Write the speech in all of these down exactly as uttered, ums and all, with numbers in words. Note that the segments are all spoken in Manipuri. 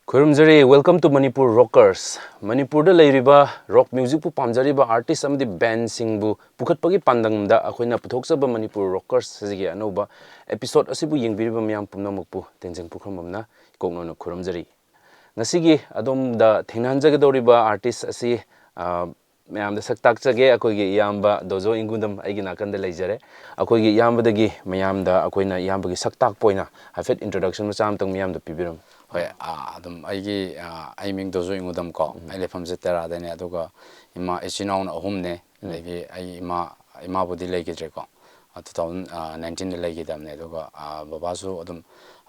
ꯈꯨꯔꯨꯝꯖꯔꯤ, welcome to Manipur Rockers꯫ ꯃꯅꯤꯄꯨꯔꯗ ꯂꯩꯔꯤꯕ ꯔꯣꯛ ꯃ꯭ꯌꯨꯖꯤꯛꯄꯨ ꯄꯥꯝꯖꯔꯤꯕ ꯑꯥꯔꯇꯤꯁ ꯑꯃꯗꯤ ꯕꯦꯟꯁꯤꯡꯕꯨ ꯄꯨꯈꯠꯄꯒꯤ ꯄꯥꯟꯗꯝꯗ ꯑꯩꯈꯣꯏꯅ ꯄꯨꯊꯣꯛꯆꯕ ꯃꯅꯤꯄꯨꯔ ꯔꯣꯀꯔꯁ ꯑꯁꯤꯒꯤ ꯑꯅꯧꯕ ꯑꯦꯄꯤꯁꯣꯗ ꯑꯁꯤꯕꯨ ꯌꯦꯡꯕꯤꯔꯤꯕ ꯃꯤꯌꯥꯝ ꯄꯨꯝꯅꯃꯛꯄꯨ ꯇꯦꯟꯖꯪ ꯄꯨꯈ꯭ꯔꯝꯕꯝꯅ ꯏꯀꯣꯛꯅꯧꯅ ꯈꯨꯔꯨꯝꯖꯔꯤ꯫ ꯉꯁꯤꯒꯤ ꯑꯗꯣꯝꯗ ꯊꯦꯡꯅꯍꯟꯖꯒꯗꯧꯔꯤꯕ ꯑꯥꯔꯇꯤꯁ ꯑꯁꯤ, ꯑ, ꯃꯌꯥꯝꯗ ꯁꯛ ꯇꯥꯛꯆꯒꯦ꯫ ꯑꯩꯈꯣꯏꯒꯤ ꯏꯌꯥꯝꯕ ꯗꯣꯖꯣ ꯏꯪꯒꯨꯗꯝ ꯑꯩꯒꯤ ꯅꯥꯀꯟꯗ ꯂꯩꯖꯔꯦ꯫ ꯑꯩꯈꯣꯏꯒꯤ ꯏꯌꯥꯝꯕꯗꯒꯤ ꯃꯌꯥꯝꯗ ꯑꯩꯈꯣꯏꯅ ꯏꯌꯥꯝꯕꯒꯤ ꯁꯛ ꯇꯥꯛꯄ ꯑꯣꯏꯅ ꯍꯥꯏꯐꯦꯠ ꯏꯟꯇ꯭ꯔꯣꯗꯛꯁꯟ ꯃꯆꯥ ꯑꯃꯇꯪ ꯃꯤꯌꯥꯝꯗ ꯄꯤꯕꯤꯔꯝꯃꯨ꯫ ꯍꯣꯏ, ꯑꯥ, ꯑꯗꯨꯝ ꯑꯩꯒꯤ, ꯑꯥ, ꯑꯩ ꯃꯤꯡ ꯗꯣꯖꯣ ꯏꯪꯒꯨꯗꯝ ꯀꯣ꯫ ꯎꯝ꯫ ꯑꯩ ꯂꯩꯐꯝꯁꯦ ꯇꯦꯔꯥꯗꯅꯦ, ꯑꯗꯨꯒ ꯏꯃꯥ, ꯏꯆꯤꯟ ꯏꯅꯥꯎꯅ ꯑꯍꯨꯝꯅꯦ꯫ ꯎꯝ꯫ ꯑꯗꯒꯤ ꯑꯩ ꯏꯃꯥ, ꯏꯃꯥꯕꯨꯗꯤ ꯂꯩꯈꯤꯗ꯭ꯔꯦꯀꯣ꯫ ꯑꯥ, two thousand nineteenꯗ ꯂꯩꯈꯤꯗꯕꯅꯦ꯫ ꯑꯗꯨꯒ, ꯑꯥ, ꯕꯕꯥꯁꯨ ꯑꯗꯨꯝ,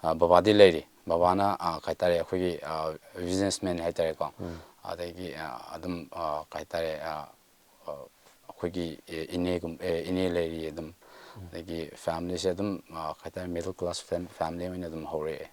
ꯑꯥ, ꯕꯕꯥꯗꯤ ꯂꯩꯔꯤ꯫ ꯕꯕꯥꯅ, ꯑꯥ, ꯀꯩ ꯍꯥꯏꯇꯥꯔꯦ, ꯑꯩꯈꯣꯏꯒꯤ, ꯑꯥ, businessman ꯍꯥꯏꯇꯥꯔꯦꯀꯣ꯫ ꯎꯝ꯫ ꯑꯗꯒꯤ, ꯑꯥ, ꯑꯗꯨꯝ, ꯑꯥ, ꯀꯩ ꯍꯥꯏꯇꯥꯔꯦ, ꯑꯥ, ꯑ, ꯑꯩꯈꯣꯏꯒꯤ, ꯑꯦ, ꯏꯅꯦꯒꯨꯝ-, ꯑꯦ, ꯏꯅꯦ ꯂꯩꯔꯤ ꯑꯗꯨꯝ꯫ ꯎꯝ꯫ ꯑꯗꯒꯤ ꯐꯦꯃꯤꯂꯤꯁꯦ ꯑꯗꯨꯝ, ꯑ, ꯀꯩ ꯍꯥꯏꯇꯥꯔꯦ, middle class ꯐꯦꯝ-, family ꯑꯣꯏꯅ ꯑꯗꯨꯝ ꯍꯧꯔꯛꯑꯦ꯫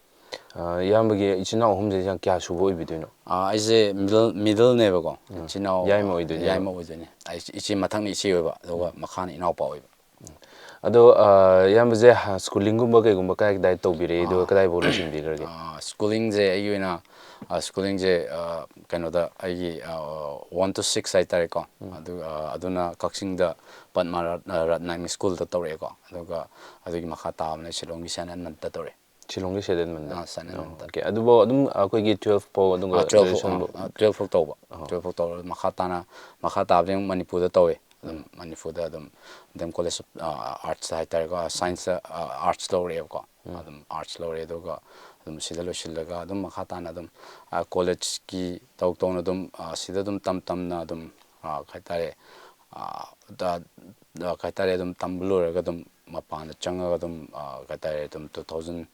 ꯑ, ꯏꯌꯥꯝꯕꯒꯤ ꯏꯆꯤꯟ ꯏꯅꯥꯎ ꯑꯍꯨꯝꯁꯦ ꯌꯥꯝ ꯀꯌꯥ ꯁꯨꯕ ꯑꯣꯏꯕꯤꯗꯣꯏꯅꯣ? ꯑ, ꯑꯩꯁꯦ middle, middleꯅꯦꯕꯀꯣ꯫ ꯎꯝ꯫ ꯏꯆꯤꯟ ꯏꯅꯥꯎ ꯌꯥꯏꯃ ꯑꯣꯏꯗꯣꯏꯅꯦꯕ꯫ ꯌꯥꯏꯃ ꯑꯣꯏꯗꯣꯏꯅꯦ꯫ ꯑꯩ ꯏꯆꯦ ꯃꯊꯪꯅ ꯏꯆꯦ ꯑꯣꯏꯕ, ꯑꯗꯨꯒ ꯎꯝ꯫ ꯃꯈꯥꯅ ꯏꯅꯥꯎꯄꯥ ꯑꯣꯏꯕ꯫ ꯎꯝ꯫ ꯑꯗꯣ, ꯑ, ꯏꯌꯥꯝꯕꯁꯦ, ꯍ-, ꯁ꯭ꯀꯨꯂꯤꯡꯒꯨꯝꯕ ꯀꯩꯒꯨꯝꯕ ꯀꯗꯥꯏ ꯀꯗꯥꯏ ꯇꯧꯕꯤꯔꯛꯏ? ꯑꯗꯨꯒ ꯑꯥ꯫ ꯀꯗꯥꯏꯐꯥꯎ ꯂꯣꯏꯁꯤꯟꯕꯤꯈ꯭ꯔꯒꯦ? ꯑ, ꯁ꯭ꯀꯨꯂꯤꯡꯁꯦ ꯑꯩꯒꯤ ꯑꯣꯏꯅ, ꯑ, ꯁ꯭ꯀꯨꯂꯤꯡꯁꯦ, ꯑ, ꯀꯩꯅꯣꯗ ꯑꯩꯒꯤ, ꯑ, one to six ꯍꯥꯏꯇꯥꯔꯦꯀꯣ꯫ ꯎꯝ꯫ ꯑꯗꯨ, ꯑ, ꯑꯗꯨꯅ ꯀꯛꯆꯤꯡꯗ ꯄꯗꯃ ꯔꯠ-, ꯑ, ꯔꯠꯅ ꯏꯪꯂꯤꯁ ꯁ꯭ꯀꯨꯜꯗ ꯇꯧꯔꯛꯑꯦꯀꯣ꯫ ꯑꯗꯨꯒ ꯑꯗꯨꯒꯤ ꯃꯈꯥ ꯇꯥꯕꯅ ꯁꯤꯂꯣꯡꯒꯤ ꯁꯦꯟ ꯑꯦꯗꯃꯟꯗ ꯇꯧꯔꯛꯑꯦ꯫ ꯁꯤꯂꯣꯡꯒꯤ ꯁꯦꯟ ꯑꯦꯗꯃꯟꯗ? ꯑꯥ, ꯁꯦꯟ ꯑꯣ, ꯑꯦꯗꯃꯟꯗ꯫ ꯑꯣꯀꯦ꯫ ꯑꯗꯨꯕꯨ ꯑꯗꯨꯝ ꯑꯩꯈꯣꯏꯒꯤ twelve ꯐꯥꯎ ꯑꯗꯨꯒ ꯑꯥ, twelve ꯐꯥꯎ, graduation ꯐꯥꯎ? ꯑꯥ, twelve ꯐꯥꯎ ꯇꯧꯕ꯫ ꯑꯣ꯫ Twelve ꯐꯥꯎ ꯇꯧꯔꯒ ꯃꯈꯥ ꯇꯥꯅ, ꯃꯈꯥ ꯇꯥꯕꯗꯤ ꯑꯃꯨꯛ ꯃꯅꯤꯄꯨꯔꯗ ꯇꯧꯋꯦ꯫ ꯑꯗꯨꯝ ꯎꯝ꯫ ꯃꯅꯤꯄꯨꯔꯗ ꯑꯗꯨꯝ, ꯑꯗꯨꯝ College of, ꯑꯥ, Arts ꯍꯥꯏꯇꯥꯔꯦꯀꯣ, Science, ꯑꯥ, Arts ꯂꯧꯔꯛꯑꯦꯕꯀꯣ꯫ ꯎꯝ꯫ ꯑꯗꯨꯝ Arts ꯂꯧꯔꯦ, ꯑꯗꯨꯒ ꯑꯗꯨꯝ ꯁꯤꯗ ꯂꯣꯏꯁꯤꯜꯂꯒ ꯑꯗꯨꯝ ꯃꯈꯥ ꯇꯥꯅ ꯑꯗꯨꯝ, ꯑ, collegeꯀꯤ ꯇꯧ ꯇꯧꯅ ꯑꯗꯨꯝ, ꯑ, ꯁꯤꯗ ꯑꯗꯨꯝ ꯇꯝ ꯇꯝꯅ ꯑꯗꯨꯝ, ꯑ, ꯀꯩ ꯍꯥꯏꯇꯥꯔꯦ, ꯑ, ꯗ-, ꯗ-, ꯀꯩ ꯍꯥꯏꯇꯥꯔꯦ, ꯑꯗꯨꯝ ꯇꯝꯕ ꯂꯣꯏꯔꯒ ꯑꯗꯨꯝ ꯃꯄꯥꯟꯗ ꯆꯪꯉꯒ ꯑꯗꯨꯝ, ꯑ, ꯀꯩ ꯍꯥꯏꯇꯥꯔꯦ, ꯑꯗꯨꯝ two thousand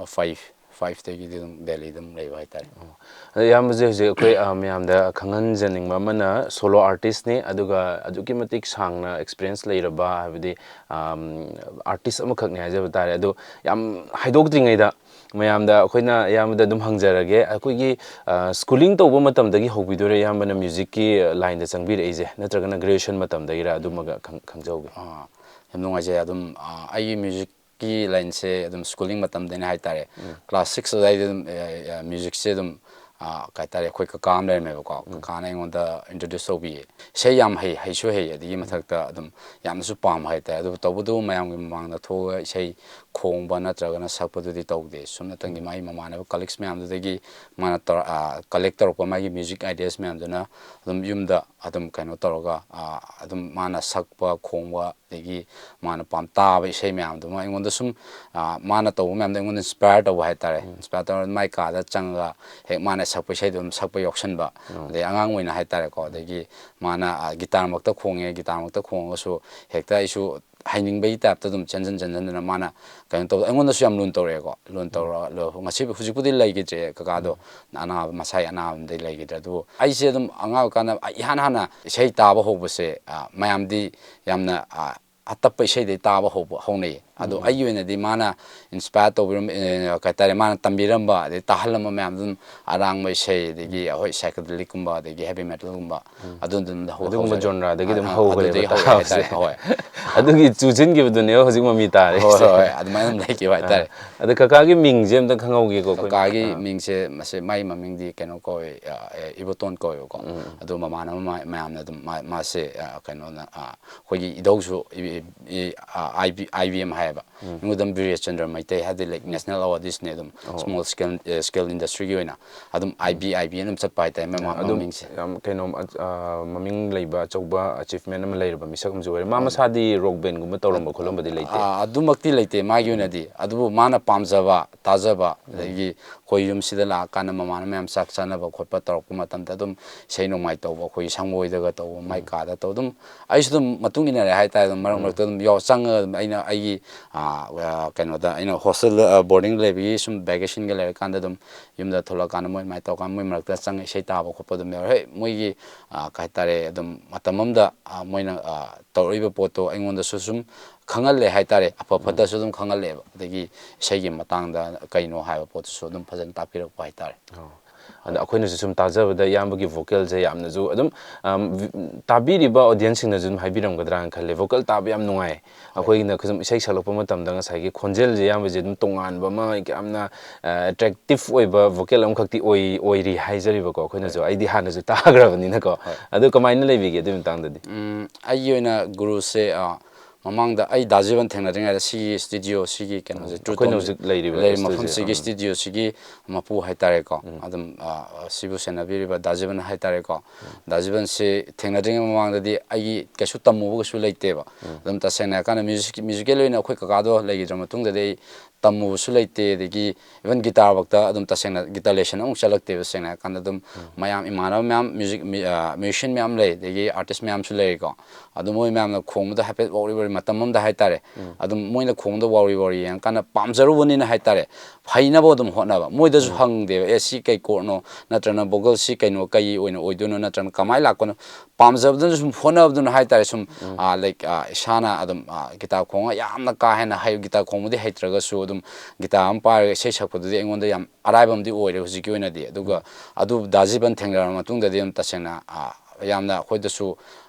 five, fiveꯇꯒꯤꯗꯤ ꯑꯗꯨꯝ ꯗꯦꯜꯂꯤꯗ ꯑꯗꯨꯝ ꯂꯩꯕ ꯍꯥꯏꯇꯥꯔꯦ꯫ ꯑꯣ꯫ ꯑꯗꯣ ꯏꯌꯥꯝꯕꯁꯦ ꯍꯧꯖꯤꯛ ꯑꯩꯈꯣꯏ, ꯑ, ꯃꯌꯥꯝꯗ ꯈꯪꯍꯟꯖꯅꯤꯡꯕ ꯑꯃꯅ solo artistꯅꯤ, ꯑꯗꯨꯒ ꯑꯗꯨꯛꯀꯤ ꯃꯇꯤꯛ ꯁꯥꯡꯅ experience ꯂꯩꯔꯕ, ꯍꯥꯏꯕꯗꯤ, ꯑꯝ, artist ꯑꯃꯈꯛꯅꯤ ꯍꯥꯏꯖꯕ ꯇꯥꯔꯦ꯫ ꯑꯗꯣ ꯌꯥꯝ ꯍꯥꯏꯗꯣꯛꯇ꯭ꯔꯤꯉꯩꯗ ꯃꯌꯥꯝꯗ ꯑꯩꯈꯣꯏꯅ ꯏꯌꯥꯝꯕꯗ ꯑꯗꯨꯝ ꯍꯪꯖꯔꯒꯦ, ꯑꯩꯈꯣꯏꯒꯤ, ꯑ, schooling ꯇꯧꯕ ꯃꯇꯝꯗꯒꯤ ꯍꯧꯕꯤꯗꯣꯏꯔꯥ ꯏꯌꯥꯝꯕꯅ musicꯀꯤ lineꯗ ꯆꯪꯕꯤꯔꯛꯏꯁꯦ, ꯅꯠꯇ꯭ꯔꯒꯅ graduation ꯃꯇꯝꯗꯒꯤꯔ? ꯑꯗꯨꯃꯒ ꯈꯪ-, ꯈꯪꯖꯍꯧꯒꯦ꯫ ꯑꯥ, ꯌꯥꯝ ꯅꯨꯡꯉꯥꯏꯖꯩ꯫ ꯑꯗꯨꯝ, ꯑꯥ, ꯑꯩꯒꯤ music ꯁꯤꯒꯤ ꯂꯥꯏꯟꯁꯦ ꯑꯗꯨꯝ ꯁ꯭ꯀꯨꯂꯤꯡ ꯃꯇꯝꯗꯩꯅ ꯍꯥꯏꯇꯥꯔꯦ꯫ ꯀ꯭ꯂꯥꯁ ꯁꯤꯛꯁ ꯑꯗꯨꯋꯥꯏꯗ ꯑꯗꯨꯝ ꯃ꯭ꯌꯨꯖꯤꯛꯁꯦ ꯑꯗꯨꯝ, ꯑ, ꯀꯩ ꯍꯥꯏꯇꯥꯔꯦ, ꯑꯩꯈꯣꯏ ꯀꯀꯥ ꯑꯃ ꯂꯩꯔꯝꯃꯦꯕꯀꯣ꯫ ꯀꯀꯥꯅ ꯑꯩꯉꯣꯟꯗ ꯏꯟꯇ꯭ꯔꯣꯗ꯭ꯌꯨꯁ ꯇꯧꯕꯤꯌꯦ꯫ ꯏꯁꯩ ꯌꯥꯝ ꯍꯩ, ꯍꯩꯁꯨ ꯍꯩ, ꯑꯗꯒꯤ ꯃꯊꯛꯇ ꯑꯗꯨꯝ ꯌꯥꯝꯅꯁꯨ ꯄꯥꯝꯕ ꯍꯥꯏꯇꯥꯔꯦ꯫ ꯑꯗꯨꯕꯨ ꯇꯧꯕꯇꯕꯨ ꯃꯌꯥꯝꯒꯤ ꯃꯃꯥꯡꯗ ꯊꯣꯛꯑꯒ ꯏꯁꯩ ꯈꯣꯡꯕ ꯅꯠꯇ꯭ꯔꯒꯅ ꯁꯛꯄꯗꯨꯗꯤ ꯇꯧꯗꯦ꯫ ꯁꯨꯞꯅꯇꯪꯒꯤ ꯃꯥꯒꯤ ꯃꯃꯥꯟꯅꯕ ꯀꯂꯤꯛꯁ ꯃꯌꯥꯝꯗꯨꯗꯒꯤ ꯃꯥꯅ ꯇꯧꯔ-, ꯑ, ꯀꯂꯦꯛ ꯇꯧꯔꯛꯄ ꯃꯥꯒꯤ ꯃ꯭ꯌꯨꯖꯤꯛ ꯑꯥꯏꯗꯤꯌꯥꯁ ꯃꯌꯥꯝꯗꯨꯅ ꯑꯗꯨꯝ ꯌꯨꯝꯗ ꯑꯗꯨꯝ ꯀꯩꯅꯣ ꯇꯧꯔꯒ, ꯑ, ꯑꯗꯨꯝ ꯃꯥꯅ ꯁꯛꯄ ꯈꯣꯡꯕ ꯑꯗꯒꯤ ꯃꯥꯅ ꯄꯥꯝ ꯇꯥꯕ ꯏꯁꯩ ꯃꯌꯥꯝꯗꯨꯃ ꯑꯩꯉꯣꯟꯗ ꯁꯨꯝ, ꯑ, ꯃꯥꯅ ꯇꯧꯕ ꯃꯌꯥꯝꯗꯣ ꯑꯩꯉꯣꯟꯗ ꯏꯟꯁꯄꯥꯌꯔ ꯇꯧꯕ ꯍꯥꯏꯇꯥꯔꯦ꯫ ꯏꯟꯁꯄꯥꯌꯔ ꯇꯧꯔꯒ ꯃꯥꯏ ꯀꯥꯗ ꯆꯪꯉꯒ ꯍꯦꯛ ꯃꯥꯅ ꯁꯛꯄ ꯏꯁꯩꯗꯣ ꯑꯗꯨꯝ ꯁꯛꯄ ꯌꯥꯎꯁꯟꯕ꯫ ꯑꯗꯩ ꯑꯉꯥꯡ ꯑꯣꯏꯅ ꯍꯥꯏꯇꯥꯔꯦꯀꯣ, ꯑꯗꯒꯤ ꯃꯥꯅ, ꯑ, ꯒꯤꯇꯥꯔꯃꯛꯇ ꯈꯣꯡꯉꯦ, ꯒꯤꯇꯥꯔꯃꯛꯇ ꯈꯣꯡꯉꯒꯁꯨ ꯍꯦꯛꯇ ꯑꯩꯁꯨ ꯍꯩꯅꯤꯡꯕꯒꯤ ꯇꯥꯏꯞꯇ ꯑꯗꯨꯝ ꯆꯦꯟꯁꯤꯟ ꯆꯦꯟꯁꯤꯟꯗꯅ ꯃꯥꯅ ꯀꯩꯅꯣ ꯇꯧꯕ, ꯑꯩꯉꯣꯟꯗꯁꯨ ꯌꯥꯝ ꯂꯨꯅ ꯇꯧꯔꯛꯑꯦꯀꯣ꯫ ꯂꯨꯅ ꯇꯧꯔ-, ꯂꯨ-, ꯉꯁꯤ ꯍꯧꯖꯤꯛꯄꯨꯗꯤ ꯂꯩꯈꯤꯗ꯭ꯔꯦ ꯀꯀꯥꯗꯣ, ꯑꯅꯥꯕ, ꯃꯁꯥꯒꯤ ꯑꯅꯥꯕꯗꯩ ꯂꯩꯈꯤꯗ꯭ꯔꯦ꯫ ꯑꯗꯨꯕꯨ ꯑꯩꯁꯦ ꯑꯗꯨꯝ ꯑꯉꯥꯡ ꯑꯣꯏꯔꯤꯀꯥꯟꯗ ꯏꯍꯥꯟ ꯍꯥꯟꯅ ꯏꯁꯩ ꯇꯥꯕ ꯍꯧꯕꯁꯦ, ꯑ, ꯃꯌꯥꯝꯗꯤ ꯌꯥꯝꯅ, ꯑ, ꯑꯇꯞꯄ ꯏꯁꯩꯗꯩ ꯇꯥꯕ ꯍꯧꯕ, ꯍꯧꯅꯩꯌꯦ꯫ ꯑꯗꯣ ꯑꯩꯒꯤ ꯑꯣꯏꯅꯗꯤ ꯃꯥꯅ ꯏꯟꯁꯄꯥꯌꯔ ꯇꯧꯕꯤꯔꯝꯕ, ꯑ, ꯀꯩ ꯍꯥꯏꯇꯥꯔꯦ, ꯃꯥꯅ ꯇꯝꯕꯤꯔꯝꯕ ꯑꯗꯩ ꯇꯥꯍꯜꯂꯝꯕ ꯃꯌꯥꯝꯗꯨ ꯑꯗꯨꯝ ꯑꯔꯥꯡꯕ ꯏꯁꯩ, ꯑꯗꯒꯤ ꯑꯩꯈꯣꯏ ꯁꯥꯏꯀꯦꯗꯦꯂꯤꯛꯀꯨꯝꯕ, ꯑꯗꯒꯤ ꯍꯦꯚꯤ ꯃꯦꯇꯜꯒꯨꯝꯕ, ꯑꯗꯨ ꯑꯗꯨꯝ ꯍꯧ-, ꯑꯗꯨꯒꯨꯝꯕ ꯍꯧꯖꯩꯕ꯫ ꯖꯣꯟꯔꯥꯗꯒꯤ ꯑꯗꯨꯝ ꯑ, ꯍꯧꯈ꯭ꯔꯦꯕ ꯑꯗꯨꯗꯒꯤ ꯍꯧꯋꯦ ꯇꯥꯕꯁꯦ꯫ ꯍꯥꯏꯇꯥꯔꯦ꯫ ꯍꯣꯏ꯫ ꯑꯗꯨꯒꯤ ꯆꯨꯁꯤꯟꯈꯤꯕꯗꯨꯅꯦꯕ ꯍꯧꯖꯤꯛ ꯃꯃꯤ ꯇꯥꯔꯤꯁꯦ꯫ ꯍꯣꯏ, ꯍꯣꯏ, ꯍꯣꯏ꯫ ꯑꯗꯨꯃꯥꯏꯅ ꯑꯗꯨꯝ ꯂꯩꯈꯤꯕ ꯍꯥꯏꯇꯥꯔꯦ꯫ ꯑꯥ꯫ ꯑꯗꯣ ꯀꯀꯥꯒꯤ ꯃꯤꯡꯁꯦ ꯑꯝꯇ ꯈꯪꯍꯧꯒꯦꯀꯣ ꯑꯩꯈꯣꯏꯅ꯫ ꯀꯀꯥꯒꯤ ꯑꯥ꯫ ꯃꯤꯡꯁꯦ, ꯃꯁꯦ, ꯃꯥꯏ ꯃꯃꯤꯡꯗꯤ ꯀꯩꯅꯣ ꯀꯧꯋꯦ, ꯑ, ꯑꯦ, ꯏꯕꯣꯇꯣꯟ ꯀꯧꯋꯦꯕꯀꯣ꯫ ꯎꯝ꯫ ꯑꯗꯣ ꯃꯃꯥꯟꯅꯕ ꯃ-, ꯃꯌꯥꯝꯅ ꯑꯗꯨꯝ ꯃꯥ-, ꯃꯥꯁꯦ, ꯑ, ꯀꯩꯅꯣꯅ, ꯑ, ꯑꯩꯈꯣꯏꯒꯤ ꯏꯙꯧꯁꯨ ꯏ-, ꯏ-, ꯑ, ꯑꯥꯏ ꯕꯤ, ꯑꯥꯏ ꯕꯤ ꯑꯦꯝ ꯍꯥꯏꯌꯦꯕ꯫ ꯎꯝ꯫ ꯑꯩꯉꯣꯟꯗ ꯑꯗꯨꯝ ꯕꯤꯔꯦꯁ ꯆꯟꯗ꯭ꯔ ꯃꯩꯇꯩ ꯍꯥꯏꯗꯤ, like, ꯅꯦꯁꯅꯦꯜ ꯑꯦꯋꯥꯔꯗꯤꯁꯅꯦ ꯑꯗꯨꯝ꯫ ꯑꯣ꯫ ꯁ꯭ꯃꯣꯜ ꯁ꯭ꯀꯦꯜ, ꯑ, ꯁ꯭ꯀꯦꯜ ꯏꯟꯗꯁꯇ꯭ꯔꯤꯒꯤ ꯑꯣꯏꯅ ꯑꯗꯨꯝ ꯑꯥꯏ ꯕꯤ, ꯑꯥꯏ ꯕꯤ ꯑꯗꯨꯝ ꯆꯠꯄ ꯍꯥꯏꯇꯥꯔꯦ, ꯃꯥꯏ ꯃ-, ꯑꯗꯨꯝ ꯃꯃꯤꯡꯁꯦ꯫ ꯌꯥꯝ ꯀꯩꯅꯣ, ꯑ, ꯃꯃꯤꯡ ꯂꯩꯕ ꯑꯆꯧꯕ ꯑꯆꯤꯚꯃꯦꯟ ꯑꯃ ꯂꯩꯔꯕ ꯃꯤꯁꯛ ꯑꯃꯁꯨ ꯑꯣꯏꯔꯦ꯫ ꯃꯥ ꯃꯁꯥꯗꯤ ꯔꯣꯛ ꯕꯦꯟꯒꯨꯝꯕ ꯇꯧꯔꯝꯕ ꯈꯣꯠꯂꯝꯕꯗꯤ ꯂꯩꯇꯦ? ꯑ, ꯑꯗꯨꯃꯛꯇꯤ ꯂꯩꯇꯦ ꯃꯥꯒꯤ ꯑꯣꯏꯅꯗꯤ꯫ ꯑꯗꯨꯕꯨ ꯃꯥꯅ ꯄꯥꯝꯖꯕ, ꯇꯥꯖꯕ, ꯑꯗꯒꯤ ꯑꯩꯈꯣꯏ ꯌꯨꯝꯁꯤꯗ ꯂꯥꯛꯑꯀꯥꯟꯗ ꯃꯃꯥꯟꯅꯕ ꯃꯌꯥꯝ ꯆꯥꯛ ꯆꯥꯅꯕ ꯈꯣꯠꯄ ꯇꯧꯔꯛꯄ ꯃꯇꯝꯗ ꯑꯗꯨꯝ ꯏꯁꯩ ꯅꯣꯡꯃꯥꯏ ꯇꯧꯕ, ꯑꯩꯈꯣꯏ ꯁꯪꯒꯣꯏꯗꯒ ꯇꯧꯕ, ꯃꯥꯏ ꯀꯥꯗ ꯇꯧ-, ꯑꯗꯨꯝ ꯑꯩꯁꯨ ꯑꯗꯨꯝ ꯃꯇꯨꯡ ꯏꯟꯅꯔꯦ ꯍꯥꯏꯇꯥꯔꯦ꯫ ꯑꯗꯨꯝ ꯃꯔꯛ ꯃꯔꯛꯇ ꯑꯗꯨꯝ ꯌꯥꯎ-, ꯆꯪꯉꯒ ꯑꯗꯨꯝ ꯑꯩꯅ ꯑꯩꯒꯤ, ꯑ, ꯑ, ꯀꯩꯅꯣꯗ ꯑꯩꯅ ꯍꯣꯁꯇꯦꯜꯗ, ꯑ, ꯕꯣꯔꯗꯤꯡꯗ ꯂꯩꯕꯒꯤ ꯁꯨꯝ ꯚꯦꯀꯦꯁꯟꯒ ꯂꯩꯔꯀꯥꯟꯗ ꯑꯗꯨꯝ ꯌꯨꯝꯗ ꯊꯣꯛꯂꯛꯑꯀꯥꯟꯗ ꯃꯣꯏ ꯑꯗꯨꯃꯥꯏꯅ ꯇꯧꯔꯀꯥꯟꯗ ꯃꯣꯏ ꯃꯔꯛꯇ ꯆꯪꯉ ꯏꯁꯩ ꯇꯥꯕ ꯈꯣꯠꯄ ꯑꯗꯨꯝ ꯌꯥꯎꯋꯦ꯫ ꯍꯣꯏ, ꯃꯣꯏꯒꯤ, ꯑ, ꯀꯩ ꯍꯥꯏꯇꯥꯔꯦ, ꯑꯗꯨꯝ ꯃꯇꯝ ꯑꯃꯗ, ꯑ, ꯃꯣꯏꯅ, ꯑ, ꯇꯧꯔꯛꯏꯕ ꯄꯣꯠꯇꯣ ꯑꯩꯉꯣꯟꯗꯁꯨ ꯁꯨꯝ ꯈꯪꯍꯜꯂꯦ ꯍꯥꯏꯇꯥꯔꯦ, ꯑꯐ ꯐꯠꯇꯁꯨ ꯑꯗꯨꯝ ꯈꯪꯍꯜꯂꯦꯕ꯫ ꯑꯗꯒꯤ ꯏꯁꯩꯒꯤ ꯃꯇꯥꯡꯗ ꯀꯩꯅꯣ ꯍꯥꯏꯕ ꯄꯣꯠꯇꯨꯁꯨ ꯑꯗꯨꯝ ꯐꯖꯅ ꯇꯥꯛꯄꯤꯔꯛꯄ ꯍꯥꯏꯇꯥꯔꯦ꯫ ꯑꯣ꯫ ꯑꯗ ꯑꯩꯈꯣꯏꯅꯁꯨ ꯁꯨꯝ ꯇꯥꯖꯕꯗ ꯏꯌꯥꯝꯕꯒꯤ vocalꯁꯦ ꯌꯥꯝꯅꯁꯨ ꯑꯗꯨꯝ, ꯑꯝ, ꯇꯥꯕꯤꯔꯤꯕ audienceꯁꯤꯡꯅꯁꯨ ꯑꯗꯨꯝ ꯍꯥꯏꯕꯤꯔꯝꯒꯗ꯭ꯔꯥꯅ ꯈꯜꯂꯦ꯫ Vocal ꯇꯥꯕ ꯌꯥꯝ ꯅꯨꯡꯉꯥꯏ꯫ ꯑꯩꯈꯣꯏꯅ ꯁꯨꯝ ꯏꯁꯩ ꯁꯛꯂꯛꯄ ꯃꯇꯝꯗ ꯉꯁꯥꯏꯒꯤ ꯈꯣꯟꯖꯦꯜꯁꯦ ꯏꯌꯥꯝꯕꯁꯦ ꯑꯗꯨꯝ ꯇꯣꯉꯥꯟꯕ ꯑꯃ, ꯌꯥꯝꯅ, ꯑ, attractive ꯑꯣꯏꯕ vocal ꯑꯃꯈꯛꯇꯤ ꯑꯣꯏ-, ꯑꯣꯏꯔꯤ ꯍꯥꯏꯖꯔꯤꯕꯀꯣ꯫ ꯑꯩꯈꯣꯏꯅꯁꯨ, ꯑꯩꯗꯤ ꯍꯥꯟꯅꯁꯨ ꯇꯥꯈ꯭ꯔꯕꯅꯤꯅꯀꯣ꯫ ꯑꯗꯨ ꯀꯃꯥꯏꯅ ꯂꯩꯕꯤꯒꯦ ꯑꯗꯨꯒꯤ ꯃꯇꯥꯡꯗꯗꯤ? ꯎꯝ, ꯑꯩꯒꯤ ꯑꯣꯏꯅ ꯒꯨꯔꯨꯁꯦ, ꯑ, ꯃꯃꯥꯡꯗ ꯑꯩ ꯗꯥ ꯖꯤꯕꯟ ꯊꯦꯡꯅꯗ꯭ꯔꯤꯉꯩꯗ ꯁꯤꯒꯤ studio ꯁꯤꯒꯤ ꯀꯩꯅꯣꯁꯦ, ꯎꯝ, True ꯑꯩꯈꯣꯏꯅ Tone ꯍꯧꯖꯤꯛ ꯂꯩꯔꯤꯕ ꯂꯩꯔꯤꯕ studioꯁꯦ, ꯃꯐꯝꯁꯤꯒꯤ ꯎꯝ꯫ Studioꯁꯤꯒꯤ ꯃꯄꯨ ꯍꯥꯏꯇꯥꯔꯦꯀꯣ꯫ ꯎꯝ꯫ ꯑꯗꯨꯝ, ꯑ, ꯁꯤꯕꯨ ꯁꯦꯟꯅꯕꯤꯔꯤꯕ ꯗꯥ ꯖꯤꯕꯟ ꯍꯥꯏꯇꯥꯔꯦꯀꯣ꯫ ꯎꯝ꯫ ꯗꯥ ꯖꯤꯕꯟꯁꯤ ꯊꯦꯡꯅꯗ꯭ꯔꯤꯉꯩ ꯃꯃꯥꯡꯗꯗꯤ ꯑꯩꯒꯤ ꯀꯩꯁꯨ ꯇꯝꯃꯨꯕ ꯀꯩꯁꯨ ꯂꯩꯇꯦꯕ꯫ ꯎꯝ꯫ ꯑꯗꯨꯝ ꯇꯁꯦꯡꯅ ꯍꯥꯏꯔꯀꯥꯟꯗ music, musical ꯑꯣꯏꯅ ꯑꯩꯈꯣꯏ ꯀꯀꯥꯗꯣ ꯂꯩꯈꯤꯗ꯭ꯔ ꯃꯇꯨꯡꯗꯗꯤ ꯑꯩ ꯇꯝꯃꯨꯕꯁꯨ ꯂꯩꯇꯦ꯫ ꯑꯗꯒꯤ even guitar ꯐꯥꯎꯇ ꯑꯗꯨꯝ ꯇꯁꯦꯡꯅ guitar lesson ꯑꯃꯨꯛ ꯆꯠꯂꯛꯇꯦꯕ, ꯁꯦꯡꯅ ꯍꯥꯏꯔꯀꯥꯟꯗ꯫ ꯑꯗꯨꯝ ꯎꯝ꯫ ꯃꯌꯥꯝ ꯏꯃꯥꯟꯅꯕ ꯃꯌꯥꯝ music, ꯃ꯭ꯌꯨ-, ꯑ, musician ꯃꯌꯥꯝ ꯂꯩ, ꯑꯗꯒꯤ artist ꯃꯌꯥꯝꯁꯨ ꯂꯩꯔꯤꯀꯣ꯫ ꯑꯗꯨ ꯃꯣꯏ ꯃꯌꯥꯝꯅ ꯈꯣꯡꯕꯗ ꯍꯥꯏꯐꯦꯠ ꯋꯥꯎꯔꯤ ꯋꯥꯎꯔꯤ ꯃꯇꯝ ꯑꯃꯗ ꯍꯥꯏꯇꯥꯔꯦ꯫ ꯎꯝ꯫ ꯑꯗꯨꯝ ꯃꯣꯏꯅ ꯈꯣꯡꯕꯗ ꯋꯥꯎꯔꯤ ꯋꯥꯎꯔꯤ ꯌꯦꯡꯉꯀꯥꯟꯗ ꯄꯥꯝꯖꯔꯨꯕꯅꯤꯅ ꯍꯥꯏꯇꯥꯔꯦ, ꯍꯩꯅꯕ ꯑꯗꯨꯝ ꯍꯣꯠꯅꯕ꯫ ꯃꯣꯏꯗꯁꯨ ꯎꯝ꯫ ꯍꯪꯗꯦꯕ, "ꯑꯦ, ꯁꯤ ꯀꯩ chordꯅꯣ?" ꯅꯠꯇ꯭ꯔꯒꯅ vocalꯁꯤ ꯀꯩꯅꯣ, ꯀꯩ ꯑꯣꯏꯅ ꯑꯣꯏꯗꯣꯏꯅꯣ? ꯅꯠꯇ꯭ꯔꯒꯅ ꯀꯃꯥꯏꯅ ꯂꯥꯛꯄꯅꯣ? ꯄꯥꯝꯖꯕꯗꯨꯅ ꯁꯨꯝ ꯍꯣꯠꯅꯕꯗꯨꯅ ꯍꯥꯏꯇꯥꯔꯦ, ꯁꯨꯝ, ꯎꯝ꯫ ꯑ, like, ꯑ, ꯏꯁꯥꯅ ꯑꯗꯨꯝ, ꯑ, guitar ꯈꯣꯡꯉ ꯌꯥꯝꯅ ꯀꯥ ꯍꯦꯟꯅ ꯍꯩ-, guitar ꯈꯣꯡꯕꯗꯤ ꯍꯩꯇ꯭ꯔꯒꯁꯨ ꯑꯗꯨꯝ guitar ꯑꯃ ꯄꯥꯏꯔꯒ ꯏꯁꯩ ꯁꯛꯄꯗꯨꯗꯤ ꯑꯩꯉꯣꯟꯗ ꯌꯥꯝ ꯑꯔꯥꯏꯕ ꯑꯃꯗꯤ ꯑꯣꯏꯔꯦ ꯍꯧꯖꯤꯛꯀꯤ ꯑꯣꯏꯅꯗꯤ꯫ ꯑꯗꯨꯒ ꯎꯝ꯫ ꯑꯗꯨ ꯗꯥ ꯖꯤꯕꯟ ꯊꯦꯡꯅꯔꯕ ꯃꯇꯨꯡꯗꯗꯤ ꯑꯗꯨꯝ ꯇꯁꯦꯡꯅ, ꯑ, ꯌꯥꯝꯅ ꯑꯩꯈꯣꯏꯗꯁꯨ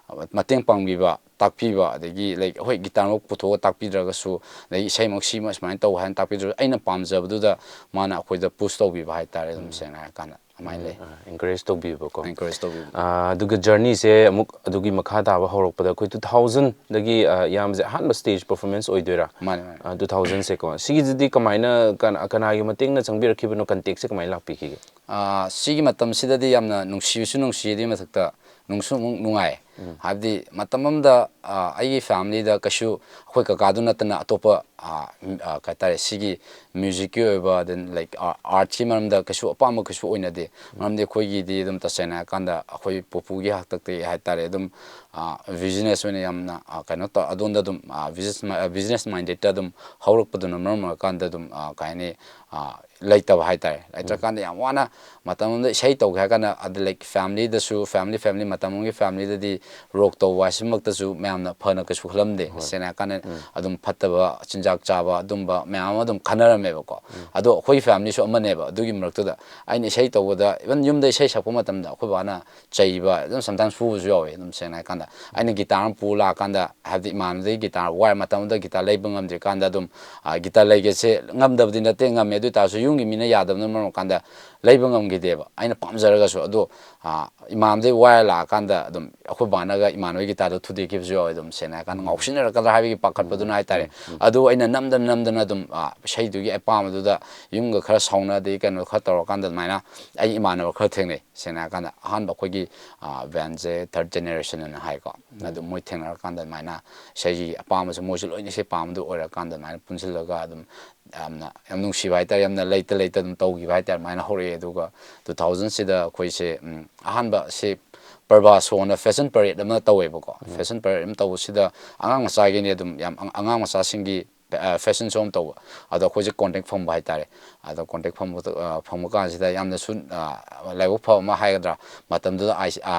ꯃꯇꯦꯡ ꯄꯥꯡꯕꯤꯕ, ꯇꯥꯛꯄꯤꯕ, ꯑꯗꯒꯤ, like, ꯍꯣꯏ, guitarꯃꯛ ꯄꯨꯊꯣꯛꯑꯒ ꯇꯥꯛꯄꯤꯗ꯭ꯔꯒꯁꯨ, ꯑꯗꯒꯤ ꯏꯁꯩꯃꯛ ꯁꯤꯃ ꯁꯨꯃꯥꯏꯅ ꯇꯧ ꯍꯥꯏꯅ ꯇꯥꯛꯄꯤꯗ꯭ꯔꯁꯨ, ꯑꯩꯅ ꯄꯥꯝꯖꯕꯗꯨꯗ ꯃꯥꯅ ꯑꯩꯈꯣꯏꯗ push ꯇꯧꯕꯤꯕ ꯍꯥꯏꯇꯥꯔꯦ, ꯑꯗꯨꯝ ꯎꯝ꯫ ꯁꯦꯡꯅ ꯍꯥꯏꯔꯀꯥꯟꯗ꯫ ꯑꯗꯨꯃꯥꯏꯅ ꯎꯝ, ꯂꯩ꯫ ꯑ, encourage ꯇꯧꯕꯤꯕꯀꯣ꯫ Encourage ꯇꯧꯕꯤꯕ꯫ ꯑ, ꯑꯗꯨꯒ journeyꯁꯦ ꯑꯃꯨꯛ ꯑꯗꯨꯒꯤ ꯃꯈꯥ ꯇꯥꯕ ꯍꯧꯔꯛꯄꯗ ꯑꯩꯈꯣꯏ two thousandꯗꯒꯤ, ꯑ, ꯏꯌꯥꯝꯕꯁꯦ ꯑꯍꯥꯟꯕ stage performance ꯑꯣꯏꯗꯣꯏꯔꯥ? ꯃꯥꯅꯦ, ꯃꯥꯅꯦ꯫ ꯑ, two thousandꯁꯦꯀꯣ꯫ ꯁꯤꯒꯤꯁꯤꯗꯤ ꯀꯃꯥꯏꯅ, ꯀꯅꯥ-, ꯀꯅꯥꯒꯤ ꯃꯇꯦꯡꯅ ꯆꯪꯕꯤꯔꯛꯈꯤꯕꯅꯣ? Contactꯁꯦ ꯀꯃꯥꯏꯅ ꯂꯥꯛꯄꯤꯈꯤꯒꯦ? ꯑ, ꯁꯤꯒꯤ ꯃꯇꯝꯁꯤꯗꯗꯤ ꯌꯥꯝꯅ ꯅꯨꯡꯁꯤꯕꯁꯨ ꯅꯨꯡꯁꯤ, ꯑꯗꯨꯒꯤ ꯃꯊꯛꯇ ꯅꯨꯡꯁꯨ ꯑꯃꯨꯛ ꯅꯨꯡꯉꯥꯏ꯫ ꯎꯝ꯫ ꯍꯥꯏꯕꯗꯤ ꯃꯇꯝ ꯑꯃꯗ, ꯑ, ꯑꯩꯒꯤ familyꯗ ꯀꯩꯁꯨ ꯑꯩꯈꯣꯏ ꯀꯀꯥꯗꯨ ꯅꯠꯇꯅ ꯑꯇꯣꯞꯄ, ꯑ, ꯎꯝ, ꯑ, ꯀꯩ ꯍꯥꯏꯇꯥꯔꯦ, ꯁꯤꯒꯤ musicꯀꯤ ꯑꯣꯏꯕ, then, like, ꯑ, artꯁꯀꯤ ꯃꯔꯝꯗ ꯀꯩꯁꯨ ꯑꯄꯥꯝꯕ ꯀꯩꯁꯨ ꯑꯣꯏꯅꯗꯦ꯫ ꯎꯝ꯫ ꯃꯔꯝꯗꯤ ꯑꯩꯈꯣꯏꯒꯤꯗꯤ ꯑꯗꯨꯝ ꯇꯁꯦꯡꯅ ꯍꯥꯏꯔꯀꯥꯟꯗ ꯑꯩꯈꯣꯏ ꯄꯨꯄꯨꯒꯤ ꯍꯥꯛꯇꯛꯇꯒꯤ ꯍꯥꯏꯇꯥꯔꯦ, ꯑꯗꯨꯝ, ꯑ, business ꯑꯣꯏꯅ ꯌꯥꯝꯅ, ꯑ, ꯀꯩꯅꯣ ꯇꯧ-, ꯑꯗꯣꯝꯗ ꯑꯗꯨꯝ, ꯑ, business ꯃ-, ꯑ, business mindedꯇ ꯑꯗꯨꯝ ꯍꯧꯔꯛꯄꯗꯨꯅ ꯃꯔꯝ ꯑꯣꯏꯔꯀꯥꯟꯗ ꯑꯗꯨꯝ, ꯑ, ꯀꯩ ꯍꯥꯏꯅꯤ, ꯑ, ꯂꯩꯇꯕ ꯍꯥꯏꯇꯥꯔꯦ꯫ ꯎꯝ꯫ ꯂꯩꯇ꯭ꯔꯀꯥꯟꯗ ꯌꯥꯝ ꯋꯥꯅ ꯃꯇꯝ ꯑꯃꯗ ꯏꯁꯩ ꯇꯧꯒꯦ ꯍꯥꯏꯔ ꯀꯥꯟꯗ, ꯑꯗ, like, familyꯗꯁꯨ, family, family, ꯃꯇꯝ ꯑꯃꯒꯤ familyꯗꯗꯤ ꯔꯣꯛ ꯇꯧꯕ ꯍꯥꯏꯁꯤꯃꯛꯇꯁꯨ ꯃꯌꯥꯝꯅ ꯐꯅ ꯀꯩꯁꯨ ꯈꯜꯂꯝꯗꯦ꯫ ꯁꯦꯡꯅ ꯍꯥꯏꯔꯀꯥꯟꯗ ꯑꯗꯨꯝ ꯐꯠꯇꯕ ꯆꯤꯟꯖꯥꯛ ꯆꯥꯕ ꯑꯗꯨꯝꯕ ꯃꯌꯥꯝ ꯑꯃ ꯑꯗꯨꯝ ꯈꯟꯅꯔꯝꯃꯦꯕꯀꯣ꯫ ꯑꯗꯣ ꯑꯩꯈꯣꯏꯒꯤ ꯐꯦꯃꯤꯂꯤꯁꯨ ꯑꯃꯅꯦꯕ ꯑꯗꯨꯒꯤ ꯃꯔꯛꯇꯨꯗ꯫ ꯑꯩꯅ ꯏꯁꯩ ꯇꯧꯕꯗ, ꯏꯚꯟ ꯌꯨꯝꯗ ꯏꯁꯩ ꯁꯛꯄ ꯃꯇꯝꯗ ꯑꯩꯈꯣꯏ ꯕꯥꯅ ꯆꯩꯕ ꯑꯗꯨꯝ ꯁꯝꯇꯥꯏꯝꯁ ꯐꯨꯕꯁꯨ ꯌꯥꯎꯋꯦ꯫ ꯑꯗꯨꯝ ꯁꯦꯡꯅ ꯍꯥꯏꯔꯀꯥꯟꯗ ꯑꯩꯅ ꯒꯤꯇꯥꯔ ꯑꯃ ꯄꯨꯔ ꯂꯥꯛꯑꯀꯥꯟꯗ, ꯍꯥꯏꯕꯗꯤ ꯏꯃꯥꯟꯅꯕꯗꯒꯤ ꯒꯤꯇꯥꯔ ꯋꯥꯏꯔ, ꯃꯇꯝꯗꯨꯗ ꯒꯤꯇꯥꯔ ꯂꯩꯕ ꯉꯝꯗ꯭ꯔꯤꯀꯥꯟꯗ ꯑꯗꯨꯝ, ꯑ, ꯒꯤꯇꯥꯔ ꯂꯩꯒꯦꯁꯦ ꯉꯝꯗꯕꯗꯤ ꯅꯠꯇꯦ, ꯉꯝꯃꯦ꯫ ꯑꯗꯨ ꯑꯣꯏ ꯇꯥꯔꯁꯨ ꯌꯨꯝꯒꯤ ꯃꯤꯅ ꯌꯥꯗꯕꯅ ꯃꯔꯝ ꯑꯣꯏꯔꯀꯥꯟꯗ ꯂꯩꯕ ꯉꯝꯈꯤꯗꯦꯕ꯫ ꯑꯩꯅ ꯄꯥꯝꯖꯔꯒꯁꯨ꯫ ꯑꯗꯣ, ꯑ, ꯏꯃꯥꯟꯅꯕꯗꯒꯤ ꯋꯥꯏꯔ ꯂꯥꯛꯑꯀꯥꯟꯗ ꯑꯗꯨꯝ ꯑꯩꯈꯣꯏ ꯕꯥꯅꯒ ꯏꯃꯥꯟꯅꯕꯒꯤ ꯒꯤꯇꯥꯔꯗꯣ ꯊꯨꯗꯦꯛꯈꯤꯕꯁꯨ ꯌꯥꯎꯋꯦ꯫ ꯑꯗꯨꯝ ꯁꯦꯡꯅ ꯍꯥꯏꯔꯀꯥꯟꯗ ꯉꯥꯎꯁꯤꯟꯅꯔꯛꯀꯗ꯭ꯔꯥ ꯍꯥꯏꯕꯒꯤ ꯄꯥꯈꯠꯄꯗꯨꯅ ꯍꯥꯏꯇꯥꯔꯦ꯫ ꯑꯗꯨ ꯑꯩꯅ ꯅꯝꯗꯅ ꯅꯝꯗꯅ ꯑꯗꯨꯝ, ꯑ, ꯏꯁꯩꯗꯨꯒꯤ ꯑꯄꯥꯝꯕꯗꯨꯗ ꯌꯨꯝꯒ ꯈꯔ ꯁꯥꯎꯅ, ꯑꯗꯩ ꯀꯩꯅꯣ ꯈꯔ ꯇꯧꯔꯀꯥꯟꯗ ꯑꯗꯨꯃꯥꯏꯅ ꯑꯩ ꯏꯃꯥꯟꯅꯕ ꯈꯔ ꯊꯦꯡꯅꯩ꯫ ꯁꯦꯡꯅ ꯍꯥꯏꯔꯀꯥꯟꯗ ꯑꯍꯥꯟꯕ ꯑꯩꯈꯣꯏꯒꯤ, ꯑ, ꯕꯦꯟꯁꯦ ꯊꯔꯠ ꯖꯦꯅꯦꯔꯦꯁꯟ ꯑꯅ ꯍꯥꯏꯀꯣ꯫ ꯑꯗꯨ ꯃꯣꯏ ꯊꯦꯡꯅꯔꯀꯥꯟꯗ ꯑꯗꯨꯃꯥꯏꯅ ꯏꯁꯩꯒꯤ ꯑꯄꯥꯝꯕꯁꯦ, ꯃꯣꯏꯁꯨ ꯂꯣꯏꯅ ꯏꯁꯩ ꯄꯥꯝꯕꯗꯨ ꯑꯣꯏꯔꯀꯥꯟꯗ ꯑꯗꯨꯃꯥꯏꯅ ꯄꯨꯟꯁꯤꯜꯂꯒ ꯑꯗꯨꯝ ꯌꯥꯝꯅ, ꯌꯥꯝ ꯅꯨꯡꯁꯤꯕ ꯍꯥꯏꯇꯥꯔꯦ, ꯌꯥꯝꯅ ꯂꯩꯇ ꯂꯩꯇ ꯑꯗꯨꯝ ꯇꯧꯈꯤꯕ ꯍꯥꯏꯇꯥꯔꯦ꯫ ꯑꯗꯨꯃꯥꯏꯅ ꯍꯧꯔꯛꯑꯦ꯫ ꯑꯗꯨꯒ ꯇꯨ ꯊꯥꯎꯖꯟꯁꯤꯗ ꯑꯩꯈꯣꯏꯁꯦ, ꯎꯝ, ꯑꯍꯥꯟꯕ ꯁꯤ ꯄ꯭ꯔꯚꯥ ꯁꯣꯅ ꯐꯦꯁꯟ ꯄꯔꯦꯠ ꯑꯃ ꯇꯧꯋꯦꯕꯀꯣ꯫ ꯐꯦꯁꯟ ꯄꯔꯦꯠ ꯑꯃ ꯇꯧꯕꯁꯤꯗ ꯑꯉꯥꯡ ꯃꯆꯥꯒꯤꯅꯤ ꯑꯗꯨꯝ, ꯌꯥꯝ ꯑꯉꯥꯡ ꯃꯆꯥꯁꯤꯡꯒꯤ ꯐꯦꯁꯟ ꯁꯣ ꯑꯃ ꯇꯧꯕ꯫ ꯑꯗꯣ ꯑꯩꯈꯣꯏꯁꯦ ꯀꯣꯟꯇꯦꯛ ꯐꯪꯕ ꯍꯥꯏꯇꯥꯔꯦ꯫ ꯑꯗꯣ ꯀꯣꯟꯇꯦꯛ ꯐꯪꯕ, ꯑ, ꯐꯪꯕ ꯀꯥꯟꯁꯤꯗ ꯌꯥꯝꯅꯁꯨ, ꯑ, ꯂꯥꯏꯕꯛ ꯐꯕ ꯑꯃ ꯍꯥꯏꯒꯗ꯭ꯔꯥ, ꯃꯇꯝꯗꯨꯗ ꯑꯥꯏ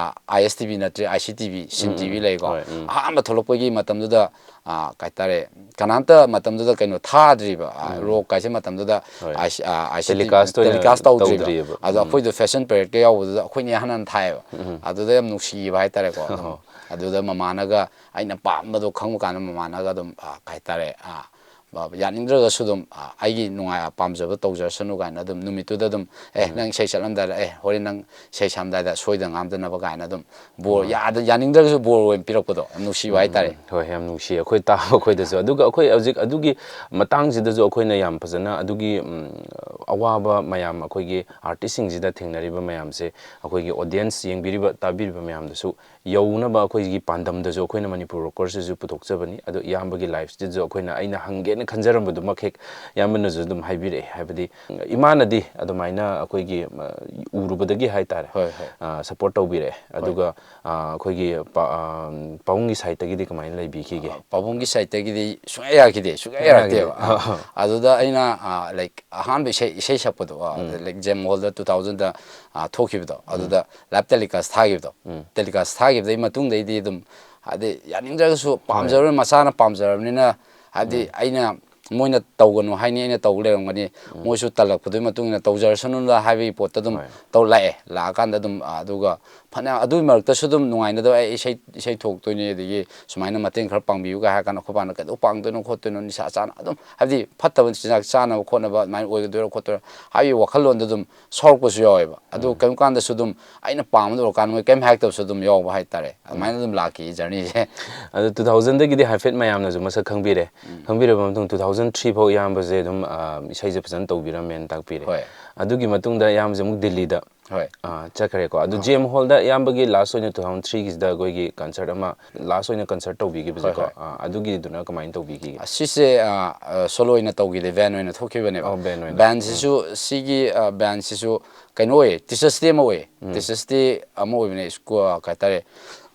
ꯑꯦꯁ ꯇꯤ ꯚꯤ ꯅꯠꯇ꯭ꯔꯦ, ꯑꯥꯏ ꯁꯤ ꯇꯤ ꯚꯤ, ꯁꯤꯟ ꯇꯤ ꯚꯤ ꯂꯩꯀꯣ꯫ ꯑꯍꯥꯟꯕ ꯊꯣꯛꯂꯛꯄꯒꯤ ꯃꯇꯝꯗꯨꯗ, ꯑ, ꯀꯩ ꯍꯥꯏꯇꯥꯔꯦ, ꯀꯅꯥꯝꯇ ꯃꯇꯝꯗꯨꯗ ꯀꯩꯅꯣ ꯊꯥꯗ꯭ꯔꯤꯕ, ꯑ, ꯔꯣꯛ ꯀꯥꯏꯁꯦ ꯃꯇꯝꯗꯨꯗ ꯍꯣꯏ꯫ ꯑꯥꯏ ꯁꯤ, ꯑ, I C T V telecast ꯑꯣꯏꯅ ꯇꯦꯂꯤꯀꯥꯁ ꯇꯧꯗ꯭ꯔꯤꯕ꯫ ꯇꯧꯗ꯭ꯔꯤꯑꯕ꯫ ꯑꯗꯣ ꯑꯩꯈꯣꯏꯗꯣ ꯐꯦꯁꯟ ꯄꯔꯦꯠꯀ ꯌꯥꯎꯕꯗꯨꯗ ꯑꯩꯈꯣꯏꯅ ꯏꯍꯥꯟ ꯍꯥꯟꯅ ꯊꯥꯏꯌꯦꯕ꯫ ꯑꯗꯨꯗ ꯌꯥꯝ ꯅꯨꯡꯁꯤꯕ ꯍꯥꯏꯇꯥꯔꯦꯀꯣ꯫ ꯑꯗꯨꯝ ꯑꯗꯨꯗ ꯃꯃꯥꯅꯒ ꯑꯩꯅ ꯄꯥꯝꯕꯗꯣ ꯈꯪꯕ ꯀꯥꯟꯗ ꯃꯃꯥꯅꯒ ꯑꯗꯨꯝ, ꯑ, ꯀꯩ ꯍꯥꯏꯇꯥꯔꯦ, ꯑ, ꯌꯥꯅꯤꯡꯗ꯭ꯔꯒꯁꯨ ꯑꯗꯨꯝ, ꯑ, ꯑꯩꯒꯤ ꯅꯨꯡꯉꯥꯏ ꯄꯥꯝꯖꯕ ꯇꯧꯖꯔꯁꯅꯨ ꯀꯥꯏꯅ ꯑꯗꯨꯝ ꯅꯨꯃꯤꯠꯇꯨꯗ ꯑꯗꯨꯝ, "ꯑꯦ, ꯅꯪ ꯏꯁꯩ ꯆꯠꯂꯝꯗꯥꯏꯗ, ꯑꯦ, ꯍꯣꯔꯦꯟ ꯅꯪ ꯏꯁꯩ ꯁꯛꯑꯝꯗꯥꯏꯗ ꯁꯣꯏꯗꯅ ꯉꯥꯝꯗꯅꯕ" ꯀꯥꯏꯅ ꯑꯗꯨꯝ ꯕꯣꯔ, ꯌꯥꯗ-, ꯌꯥꯅꯤꯡꯗ꯭ꯔꯒꯁꯨ ꯕꯣꯔ ꯑꯣꯏꯅ ꯄꯤꯔꯛꯄꯗꯣ ꯌꯥꯝ ꯅꯨꯡꯁꯤꯕ ꯍꯥꯏꯇꯥꯔꯦ꯫ ꯍꯣꯏ, ꯌꯥꯝ ꯅꯨꯡꯁꯤꯌꯦ ꯑꯩꯈꯣꯏ ꯇꯥꯕ ꯑꯩꯈꯣꯏꯗꯁꯨ꯫ ꯑꯗꯨꯒ ꯑꯩꯈꯣꯏ ꯍꯧꯖꯤꯛ ꯑꯗꯨꯒꯤ ꯃꯇꯥꯡꯁꯤꯗꯁꯨ ꯑꯩꯈꯣꯏꯅ ꯌꯥꯝ ꯐꯖꯅ ꯑꯗꯨꯒꯤ, ꯎꯝ, ꯑꯋꯥꯕ ꯃꯌꯥꯝ, ꯑꯩꯈꯣꯏꯒꯤ ꯑꯥꯔꯇꯤꯁꯁꯤꯡꯁꯤꯗ ꯊꯦꯡꯅꯔꯤꯕ ꯃꯌꯥꯝꯁꯦ ꯑꯩꯈꯣꯏꯒꯤ ꯑꯣꯗꯤꯌꯦꯟꯁ, ꯌꯦꯡꯕꯤꯔꯤꯕ, ꯇꯥꯕꯤꯔꯤꯕ ꯃꯌꯥꯝꯗꯁꯨ ꯌꯧꯅꯕ ꯑꯩꯈꯣꯏꯒꯤ ꯄꯥꯟꯗꯝꯗꯁꯨ ꯑꯩꯈꯣꯏꯅ ꯃꯅꯤꯄꯨꯔ ꯔꯣꯀꯔꯁꯤꯁꯨ ꯄꯨꯊꯣꯛꯆꯕꯅꯤ꯫ ꯑꯗꯣ ꯏꯌꯥꯝꯕꯒꯤ ꯂꯥꯏꯐꯁꯤꯗꯁꯨ ꯑꯩꯈꯣꯏꯅ, ꯑꯩꯅ ꯍꯪꯒꯦꯅ ꯈꯟꯖꯔꯝꯕꯗꯨꯃꯛ ꯍꯦꯛ ꯏꯌꯥꯝꯕꯅꯁꯨ ꯑꯗꯨꯝ ꯍꯥꯏꯕꯤꯔꯛꯑꯦ꯫ ꯍꯥꯏꯕꯗꯤ ꯏꯃꯥꯅꯗꯤ ꯑꯗꯨꯃꯥꯏꯅ ꯑꯩꯈꯣꯏꯒꯤ, ꯑ, ꯎꯔꯨꯕꯗꯒꯤ ꯍꯥꯏꯇꯥꯔꯦ, ꯍꯣꯏ, ꯍꯣꯏ꯫ ꯑ, ꯁꯞꯄꯣꯔꯠ ꯇꯧꯕꯤꯔꯛꯑꯦ꯫ ꯍꯣꯏ꯫ ꯑꯗꯨꯒ, ꯑ, ꯑꯩꯈꯣꯏꯒꯤ ꯄꯥ-, ꯑ, ꯄꯥꯕꯨꯡꯒꯤ ꯁꯥꯏꯠꯇꯒꯤꯗꯤ ꯀꯃꯥꯏꯅ ꯂꯩꯕꯤꯈꯤꯒꯦ? ꯑ, ꯄꯥꯕꯨꯡꯒꯤ ꯁꯥꯏꯠꯇꯒꯤꯗꯤ ꯁꯨꯡꯌꯥ ꯌꯥꯈꯤꯗꯦ, ꯁꯨꯡꯌꯥ ꯁꯨꯡꯌꯥ ꯌꯥꯔꯛꯇꯦꯕ꯫ ꯌꯥꯈꯤꯗꯦ꯫ ꯑ, ꯑꯗꯨꯗ ꯑꯩꯅ, ꯑ, ꯂꯥꯏꯛ, ꯑꯍꯥꯟꯕ ꯏꯁꯩ, ꯏꯁꯩ ꯁꯛꯄꯗꯣ, ꯂꯥꯏꯛ ꯖꯦꯝ ꯍꯣꯜꯗ ꯇꯨ ꯊꯥꯎꯖꯟꯗ ꯊꯣꯛꯈꯤꯕꯗꯣ, ꯑꯗꯨꯗ ꯂꯥꯏꯞ ꯇꯦꯂꯤꯀꯥꯁ ꯊꯥꯈꯤꯕꯗꯣ, ꯇꯦꯂꯤꯀꯥꯁ ꯊꯥꯈꯤꯕꯗꯩ ꯃꯇꯨꯡꯗꯩꯗꯤ ꯑꯗꯨꯝ, ꯍꯥꯏꯗꯤ, ꯌꯥꯅꯤꯡꯗ꯭ꯔꯒꯁꯨ ꯄꯥꯝꯖꯔꯕꯅꯤꯅ, ꯃꯁꯥꯅ ꯄꯥꯝꯖꯔꯕꯅꯤꯅ, ꯍꯥꯏꯕꯗꯤ, ꯑꯩꯅ, ꯃꯣꯏꯅ ꯇꯧꯒꯅꯨ ꯍꯥꯏꯅꯤ, ꯑꯩꯅ ꯇꯧ ꯂꯩꯔꯝꯒꯅꯤ, ꯃꯣꯏꯁꯨ ꯇꯜꯂꯛꯄꯗꯨꯒꯤ ꯃꯇꯨꯡ ꯏꯟꯅ ꯇꯧꯖꯔꯁꯅꯨꯗ ꯍꯥꯏꯕꯒꯤ ꯄꯣꯠꯇ ꯑꯗꯨꯝ ꯇꯧ ꯂꯥꯛꯑꯦ꯫ ꯂꯥꯛꯑꯀꯥꯟꯗ ꯑꯗꯨꯝ, ꯑꯗꯨꯒ ꯐꯅꯌꯥꯝ ꯑꯗꯨꯒꯤ ꯃꯔꯛꯇꯁꯨ ꯑꯗꯨꯝ ꯅꯨꯡꯉꯥꯏꯅꯗꯕ, "ꯑꯩ ꯏꯁꯩ, ꯏꯁꯩ ꯊꯣꯛꯇꯣꯏꯅꯦ, ꯑꯗꯒꯤ ꯁꯨꯃꯥꯏꯅ ꯃꯇꯦꯡ ꯈꯔ ꯄꯥꯡꯕꯤꯌꯨꯒ" ꯍꯥꯏꯔ ꯀꯥꯟꯗ ꯑꯩꯈꯣꯏ ꯕꯥꯅ, "ꯀꯩꯗꯧ ꯄꯥꯡꯗꯣꯏꯅꯣ ꯈꯣꯠꯇꯣꯏꯅꯣ, ꯅꯤꯁꯥ ꯆꯥꯅ ꯑꯗꯨꯝ, ꯍꯥꯏꯕꯗꯤ, ꯐꯠꯇꯕ ꯆꯤꯟꯖꯥꯛ ꯆꯥꯅꯕ ꯈꯣꯠꯅꯕ ꯑꯗꯨꯃꯥꯏꯅ ꯑꯣꯏꯒꯗꯣꯏꯔꯣ ꯈꯣꯠꯇꯣꯏꯔꯣ" ꯍꯥꯏꯕꯒꯤ ꯋꯥꯈꯜꯂꯣꯟꯗ ꯑꯗꯨꯝ ꯁꯥꯎꯔꯛꯄꯁꯨ ꯌꯥꯎꯋꯦꯕ꯫ ꯑꯗꯨ ꯀꯔꯤꯝ ꯀꯥꯟꯗꯁꯨ ꯑꯗꯨꯝ ꯑꯩꯅ ꯄꯥꯝꯕꯗ ꯎꯔꯀꯥꯟꯗ ꯃꯣꯏ ꯀꯔꯤꯝ ꯍꯥꯏꯔꯛꯇꯕꯁꯨ ꯑꯗꯨꯝ ꯌꯥꯎꯕ ꯍꯥꯏꯇꯥꯔꯦ꯫ ꯑꯗꯨꯃꯥꯏꯅ ꯑꯗꯨꯝ ꯂꯥꯛꯈꯤ ꯖꯔꯅꯤꯁꯦ꯫ ꯑꯗꯨ ꯇꯨ ꯊꯥꯎꯖꯟꯗꯒꯤꯗꯤ ꯍꯥꯏꯐꯦꯠ ꯃꯌꯥꯝꯅꯁꯨ ꯃꯁꯛ ꯈꯪꯕꯤꯔꯦ꯫ ꯈꯪꯕꯤꯔꯕ ꯃꯇꯨꯡ, ꯇꯨ ꯊꯥꯎꯖꯟ ꯊ꯭ꯔꯤ ꯐꯥꯎ ꯏꯌꯥꯝꯕꯁꯦ ꯑꯗꯨꯝ, ꯑ, ꯏꯁꯩꯁꯦ ꯐꯖꯅ ꯇꯧꯕꯤꯔꯝꯃꯦꯅ ꯇꯥꯛꯄꯤꯔꯦ꯫ ꯍꯣꯏ꯫ ꯑꯗꯨꯒꯤ ꯃꯇꯨꯡꯗ ꯏꯌꯥꯝꯕꯁꯦ ꯑꯃꯨꯛ ꯗꯤꯜꯂꯤꯗ, ꯍꯣꯏ꯫ ꯑ, ꯆꯠꯈ꯭ꯔꯦꯀꯣ꯫ ꯑꯗꯨ ꯖꯤ ꯑꯦꯝ ꯍꯣꯜꯗ ꯏꯌꯥꯝꯕꯒꯤ ꯂꯥꯁ ꯑꯣꯏꯅ ꯇꯨ ꯊꯥꯎꯖꯟ ꯊ꯭ꯔꯤꯒꯤꯁꯤꯗ ꯑꯩꯈꯣꯏꯒꯤ ꯀꯟꯁꯔꯠ ꯑꯃ, ꯂꯥꯁ ꯑꯣꯏꯅ ꯀꯟꯁꯔꯠ ꯇꯧꯕꯤꯈꯤꯕꯁꯦꯀꯣ꯫ ꯍꯣꯏ, ꯍꯣꯏ꯫ ꯑ, ꯑꯗꯨꯒꯤꯗꯨꯅ ꯀꯃꯥꯏꯅ ꯇꯧꯕꯤꯈꯤꯒꯦ? ꯑꯁꯤꯁꯦ, ꯑ, ꯑ, ꯁꯣꯂꯣ ꯑꯣꯏꯅ ꯇꯧꯈꯤꯗꯦ, ꯕꯦꯟ ꯑꯣꯏꯅ ꯊꯣꯛꯈꯤꯕꯅꯦꯕ꯫ ꯑꯣ, ꯕꯦꯟ ꯑꯣꯏꯅ꯫ ꯕꯦꯟꯁꯤꯁꯨ, ꯁꯤꯒꯤ, ꯑ, ꯕꯦꯟꯁꯤꯁꯨ ꯀꯩꯅꯣ ꯑꯣꯏꯌꯦ, ꯇꯤꯆꯔꯁ ꯗꯦ ꯑꯃ ꯑꯣꯏꯌꯦ꯫ ꯇꯤꯆꯔꯁ ꯗꯦ ꯑꯃ ꯑꯣꯏꯕꯅꯦ, ꯁ꯭ꯀꯨꯜ, ꯀꯩ ꯍꯥꯏꯇꯥꯔꯦ,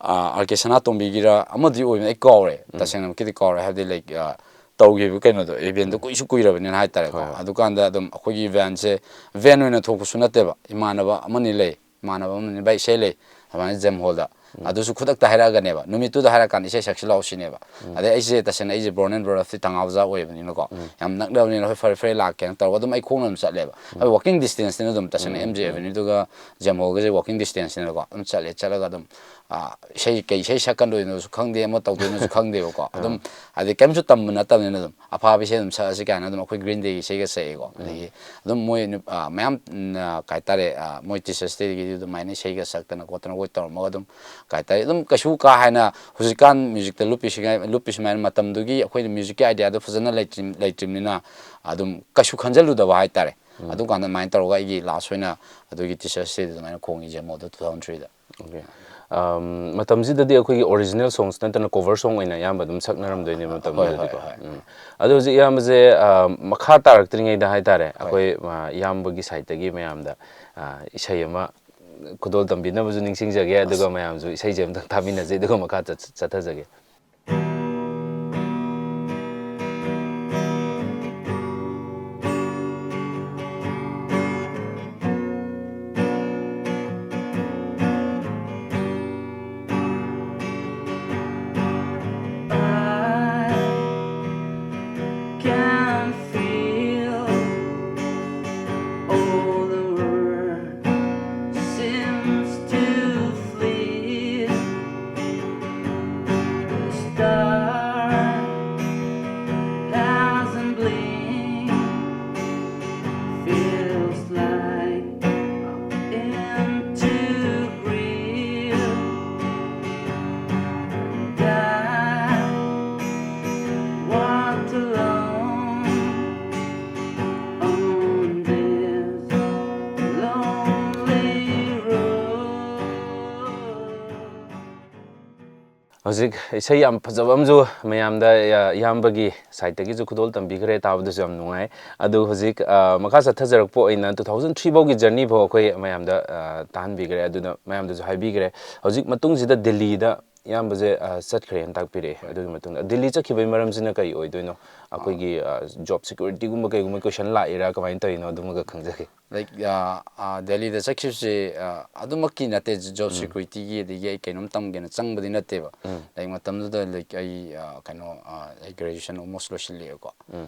ꯑ, ꯑꯥꯔ ꯀꯦ ꯁꯅꯥꯇꯣꯝꯕꯤꯒꯤꯔ ꯑꯃꯗꯤ ꯑꯣꯏꯕꯅꯦ, ꯑꯩ ꯀꯥꯎꯔꯦ꯫ ꯇꯁꯦꯡꯅ ꯑꯃꯨꯛꯀꯤꯗꯤ ꯀꯥꯎꯔꯦ, ꯍꯥꯏꯕꯗꯤ, ꯂꯥꯏꯛ, ꯑ, ꯇꯧꯈꯤꯕ ꯀꯩꯅꯣꯗꯣ, ꯏꯚꯦꯟꯗꯣ ꯀꯨꯏꯁꯨ ꯀꯨꯏꯔꯕꯅꯤꯅ ꯍꯥꯏꯇꯥꯔꯦꯀꯣ꯫ ꯍꯣꯏ, ꯍꯣꯏ꯫ ꯑꯗꯨꯀꯥꯟꯗ ꯑꯗꯨꯝ ꯑꯩꯈꯣꯏꯒꯤ ꯕꯦꯟꯁꯦ, ꯕꯦꯟ ꯑꯣꯏꯅ ꯊꯣꯛꯄꯁꯨ ꯅꯠꯇꯦꯕ, ꯏꯃꯥꯟꯅꯕ ꯑꯃꯅꯤ ꯂꯩ, ꯏꯃꯥꯟꯅꯕ ꯑꯃꯅꯤ, "ꯚꯥꯏ, ꯏꯁꯩ ꯂꯩ" ꯑꯗꯨꯃꯥꯏꯅ ꯖꯦꯝ ꯍꯣꯜꯗ꯫ ꯑꯗꯨꯁꯨ ꯈꯨꯗꯛꯇ ꯍꯥꯏꯔꯛꯑꯒꯅꯦꯕ, ꯅꯨꯃꯤꯠꯇꯨꯗ ꯍꯥꯏꯔꯛꯑꯀꯥꯟꯗ ꯏꯁꯩ ꯁꯛꯁꯤ ꯂꯥꯛꯑꯣ ꯁꯤꯅꯦꯕ꯫ ꯑꯗꯩ ꯑꯩꯁꯦ ꯇꯁꯦꯡꯅ ꯑꯩꯁꯦ ꯕ꯭ꯔꯣꯟ ꯑꯦꯟ ꯕ꯭ꯔꯗꯔꯁꯇꯤ ꯊꯪꯒꯥꯜ ꯕꯖꯥꯔ ꯑꯣꯏꯕꯅꯤꯅꯀꯣ, ꯌꯥꯝ ꯅꯛꯅꯕꯅꯤꯅ, "ꯍꯣꯏ, ꯐꯔꯦ, ꯐꯔꯦ, ꯂꯥꯛꯀꯦꯅ" ꯇꯧꯔꯒ ꯑꯗꯨꯝ ꯑꯩ ꯈꯣꯡꯅ ꯑꯗꯨꯝ ꯆꯠꯂꯦꯕ꯫ ꯑꯩ ꯋꯥꯀꯤꯡ ꯗꯤꯁꯇꯦꯟꯁꯅꯤꯅ ꯑꯗꯨꯝ, ꯇꯁꯦꯡꯅ ꯑꯦꯝ ꯖꯦ ꯑꯦꯚꯦꯅ꯭ꯌꯨꯗꯨꯒ ꯖꯦꯝ ꯍꯣꯜꯒꯁꯦ ꯋꯥꯀꯤꯡ ꯗꯤꯁꯇꯦꯟꯁꯅꯤꯅꯀꯣ, ꯑꯗꯨꯝ ꯆꯠꯂꯦ꯫ ꯆꯠꯂꯒ ꯑꯗꯨꯝ, ꯑ, ꯏꯁꯩ, ꯀꯩ ꯏꯁꯩ ꯁꯛꯀꯗꯣꯏꯅꯣꯁꯨ ꯈꯪꯗꯦ, ꯑꯃ ꯇꯧꯗꯣꯏꯅꯣꯁꯨ ꯈꯪꯗꯦꯕꯀꯣ꯫ ꯑꯗꯨꯝ, ꯍꯥꯏꯗꯤ, ꯀꯩꯝꯁꯨ ꯇꯝꯕ ꯅꯠꯇꯕꯅꯤꯅ ꯑꯗꯨꯝ ꯑꯐꯥꯕ ꯏꯁꯩ ꯑꯗꯨꯝ ꯁꯛꯑꯁꯤ ꯀꯥꯏꯅ ꯑꯗꯨꯝ ꯑꯩꯈꯣꯏ ꯒ꯭ꯔꯤꯟ ꯗꯦꯒꯤ ꯏꯁꯩꯒ ꯁꯛꯑꯦꯀꯣ꯫ ꯑꯗꯒꯤ ꯑꯗꯨꯝ ꯃꯣꯏ ꯅꯨ-, ꯑ, ꯃꯌꯥꯝ, ꯎꯝ, ꯑ, ꯀꯩ ꯍꯥꯏꯇꯥꯔꯦ, ꯑ, ꯃꯣꯏ ꯇꯤꯆꯔꯁ ꯗꯦꯒꯤꯗꯤ ꯑꯗꯨꯃꯥꯏꯅ ꯏꯁꯩꯒ ꯁꯛꯇꯅ ꯈꯣꯠꯇꯅ ꯑꯩꯈꯣꯏ ꯇꯧꯔꯝꯃꯒ ꯑꯗꯨꯝ, ꯀꯩ ꯍꯥꯏꯇꯥꯔꯦ, ꯑꯗꯨꯝ ꯀꯩꯁꯨ ꯀꯥ ꯍꯦꯟꯅ ꯍꯧꯖꯤꯛꯀꯥꯟ ꯃ꯭ꯌꯨꯖꯤꯛꯇ ꯂꯨꯞꯄꯤꯁꯤꯉꯥꯏ, ꯂꯨꯞꯄꯤꯁꯨꯃꯥꯏꯅ ꯃꯇꯝꯗꯨꯒꯤ ꯑꯩꯈꯣꯏꯅ ꯃ꯭ꯌꯨꯖꯤꯛꯀꯤ ꯑꯥꯏꯗꯤꯌꯥꯗꯣ ꯐꯖꯅ ꯂꯩꯇ꯭ꯔꯤ-, ꯂꯩꯇ꯭ꯔꯤꯕꯅꯤꯅ ꯑꯗꯨꯝ ꯀꯩꯁꯨ ꯈꯟꯖꯜꯂꯨꯗꯕ ꯍꯥꯏꯇꯥꯔꯦ꯫ ꯑꯗꯨꯀꯥꯟꯗ ꯑꯗꯨꯃꯥꯏꯅ ꯇꯧꯔꯒ ꯑꯩꯒꯤ ꯂꯥꯁ ꯑꯣꯏꯅ ꯑꯗꯨꯒꯤ ꯇꯤꯆꯔꯁ ꯗꯦꯗ ꯑꯗꯨꯃꯥꯏꯅ ꯈꯣꯡꯉꯤ, ꯖꯦꯃꯣꯗ ꯇꯨ ꯊꯥꯎꯖꯟ ꯊ꯭ꯔꯤꯗ꯫ ꯑꯣꯀꯦ꯫ ꯑꯝ, ꯃꯇꯝꯁꯤꯗꯗꯤ ꯑꯩꯈꯣꯏꯒꯤ ꯑꯣꯔꯤꯖꯤꯅꯦꯜ ꯁꯣꯡꯁ ꯅꯠꯇꯅ ꯀꯣꯚꯔ ꯁꯣꯡ ꯑꯣꯏꯅ ꯑꯌꯥꯝꯕ ꯑꯗꯨꯝ ꯁꯛꯅꯔꯝꯗꯣꯏꯅꯦꯕ ꯍꯣꯏ, ꯍꯣꯏ, ꯃꯇꯝꯗꯨꯗꯗꯤꯀꯣ꯫ ꯍꯣꯏ꯫ ꯎꯝ꯫ ꯑꯗꯣ ꯍꯧꯖꯤꯛ ꯏꯌꯥꯝꯕꯁꯦ, ꯑ, ꯃꯈꯥ ꯇꯥꯔꯛꯇ꯭ꯔꯤꯉꯩꯗ ꯍꯥꯏꯇꯥꯔꯦ, ꯍꯣꯏ꯫ ꯑꯩꯈꯣꯏ, ꯑ, ꯏꯌꯥꯝꯕꯒꯤ ꯁꯥꯏꯠꯇꯒꯤ ꯃꯌꯥꯝꯗ, ꯑ, ꯏꯁꯩ ꯑꯃ ꯈꯨꯗꯣꯜ ꯇꯝꯕꯤꯅꯕꯁꯨ ꯅꯤꯡꯁꯤꯡꯖꯒꯦ, ꯑꯗꯨꯒ ꯑꯁ꯫ ꯃꯌꯥꯝꯁꯨ ꯏꯁꯩꯁꯦ ꯑꯝꯇꯪ ꯇꯥꯃꯤꯟꯅꯁꯦ, ꯑꯗꯨꯒ ꯃꯈꯥ ꯆꯠ-, ꯆꯠꯊꯖꯒꯦ꯫ ꯍꯧꯖꯤꯛ ꯏꯁꯩ ꯌꯥꯝ ꯐꯖꯕ ꯑꯃꯁꯨ ꯃꯌꯥꯝꯗ, ꯑ, ꯏꯌꯥꯝꯕꯒꯤ ꯁꯥꯏꯠꯇꯒꯤꯁꯨ ꯈꯨꯗꯣꯜ ꯇꯝꯕꯤꯈ꯭ꯔꯦ, ꯇꯥꯕꯗꯁꯨ ꯌꯥꯝ ꯅꯨꯡꯉꯥꯏ꯫ ꯑꯗꯨ ꯍꯧꯖꯤꯛ, ꯑ, ꯃꯈꯥ ꯆꯠꯊꯖꯔꯛꯄ ꯑꯣꯏꯅ two thousand three ꯐꯥꯎꯒꯤ ꯖꯔꯅꯤ ꯐꯥꯎ ꯑꯩꯈꯣꯏ ꯃꯌꯥꯝꯗ, ꯑ, ꯇꯥꯍꯟꯕꯤꯈ꯭ꯔꯦ, ꯑꯗꯨꯅ ꯃꯌꯥꯝꯗꯁꯨ ꯍꯥꯏꯕꯤꯈ꯭ꯔꯦ꯫ ꯍꯧꯖꯤꯛ ꯃꯇꯨꯡꯁꯤꯗ ꯗꯤꯜꯂꯤꯗ ꯏꯌꯥꯝꯕꯁꯦ, ꯑ, ꯆꯠꯈ꯭ꯔꯦꯅ ꯇꯥꯛꯄꯤꯔꯛꯑꯦ꯫ ꯑꯗꯨꯒꯤ ꯃꯇꯨꯡꯗ ꯗꯤꯜꯂꯤ ꯆꯠꯈꯤꯕꯒꯤ ꯃꯔꯝꯁꯤꯅ ꯀꯔꯤ ꯑꯣꯏꯗꯣꯏꯅꯣ? ꯑꯩꯈꯣꯏꯒꯤ, ꯑ, ꯖꯣꯕ ꯁꯦꯀ꯭ꯌꯨꯔꯤꯇꯤꯒꯨꯝꯕ ꯀꯩꯒꯨꯝꯕ ꯀꯣꯏꯁꯟ ꯂꯥꯛꯏꯔꯥ, ꯀꯃꯥꯏꯅ ꯇꯧꯔꯤꯅꯣ? ꯑꯗꯨꯃꯒ ꯈꯪꯖꯒꯦ꯫ ꯂꯥꯏꯛ, ꯑ, ꯑ, ꯗꯦꯜꯂꯤꯗ ꯆꯠꯈꯤꯕꯁꯦ, ꯑ, ꯑꯗꯨꯃꯛꯀꯤ ꯅꯠꯇꯦ꯫ ꯖꯣꯕ ꯁꯦꯀ꯭ꯌꯨꯔꯤꯇꯤꯒꯤ ꯑꯗꯒꯤ ꯑꯩ ꯀꯩꯅꯣꯝ ꯇꯝꯒꯦꯅ ꯆꯪꯕꯗꯤ ꯅꯠꯇꯦꯕ꯫ ꯂꯥꯏꯛ, ꯃꯇꯝꯗꯨꯗ, ꯂꯥꯏꯛ, ꯑꯩ, ꯑ, ꯀꯩꯅꯣ, ꯑ, ꯑꯩ ꯒ꯭ꯔꯦꯖꯨꯑꯦꯁꯟ ꯑꯣꯜꯃꯣꯁ ꯂꯣꯏꯁꯤꯜꯂꯛꯑꯦꯀꯣ꯫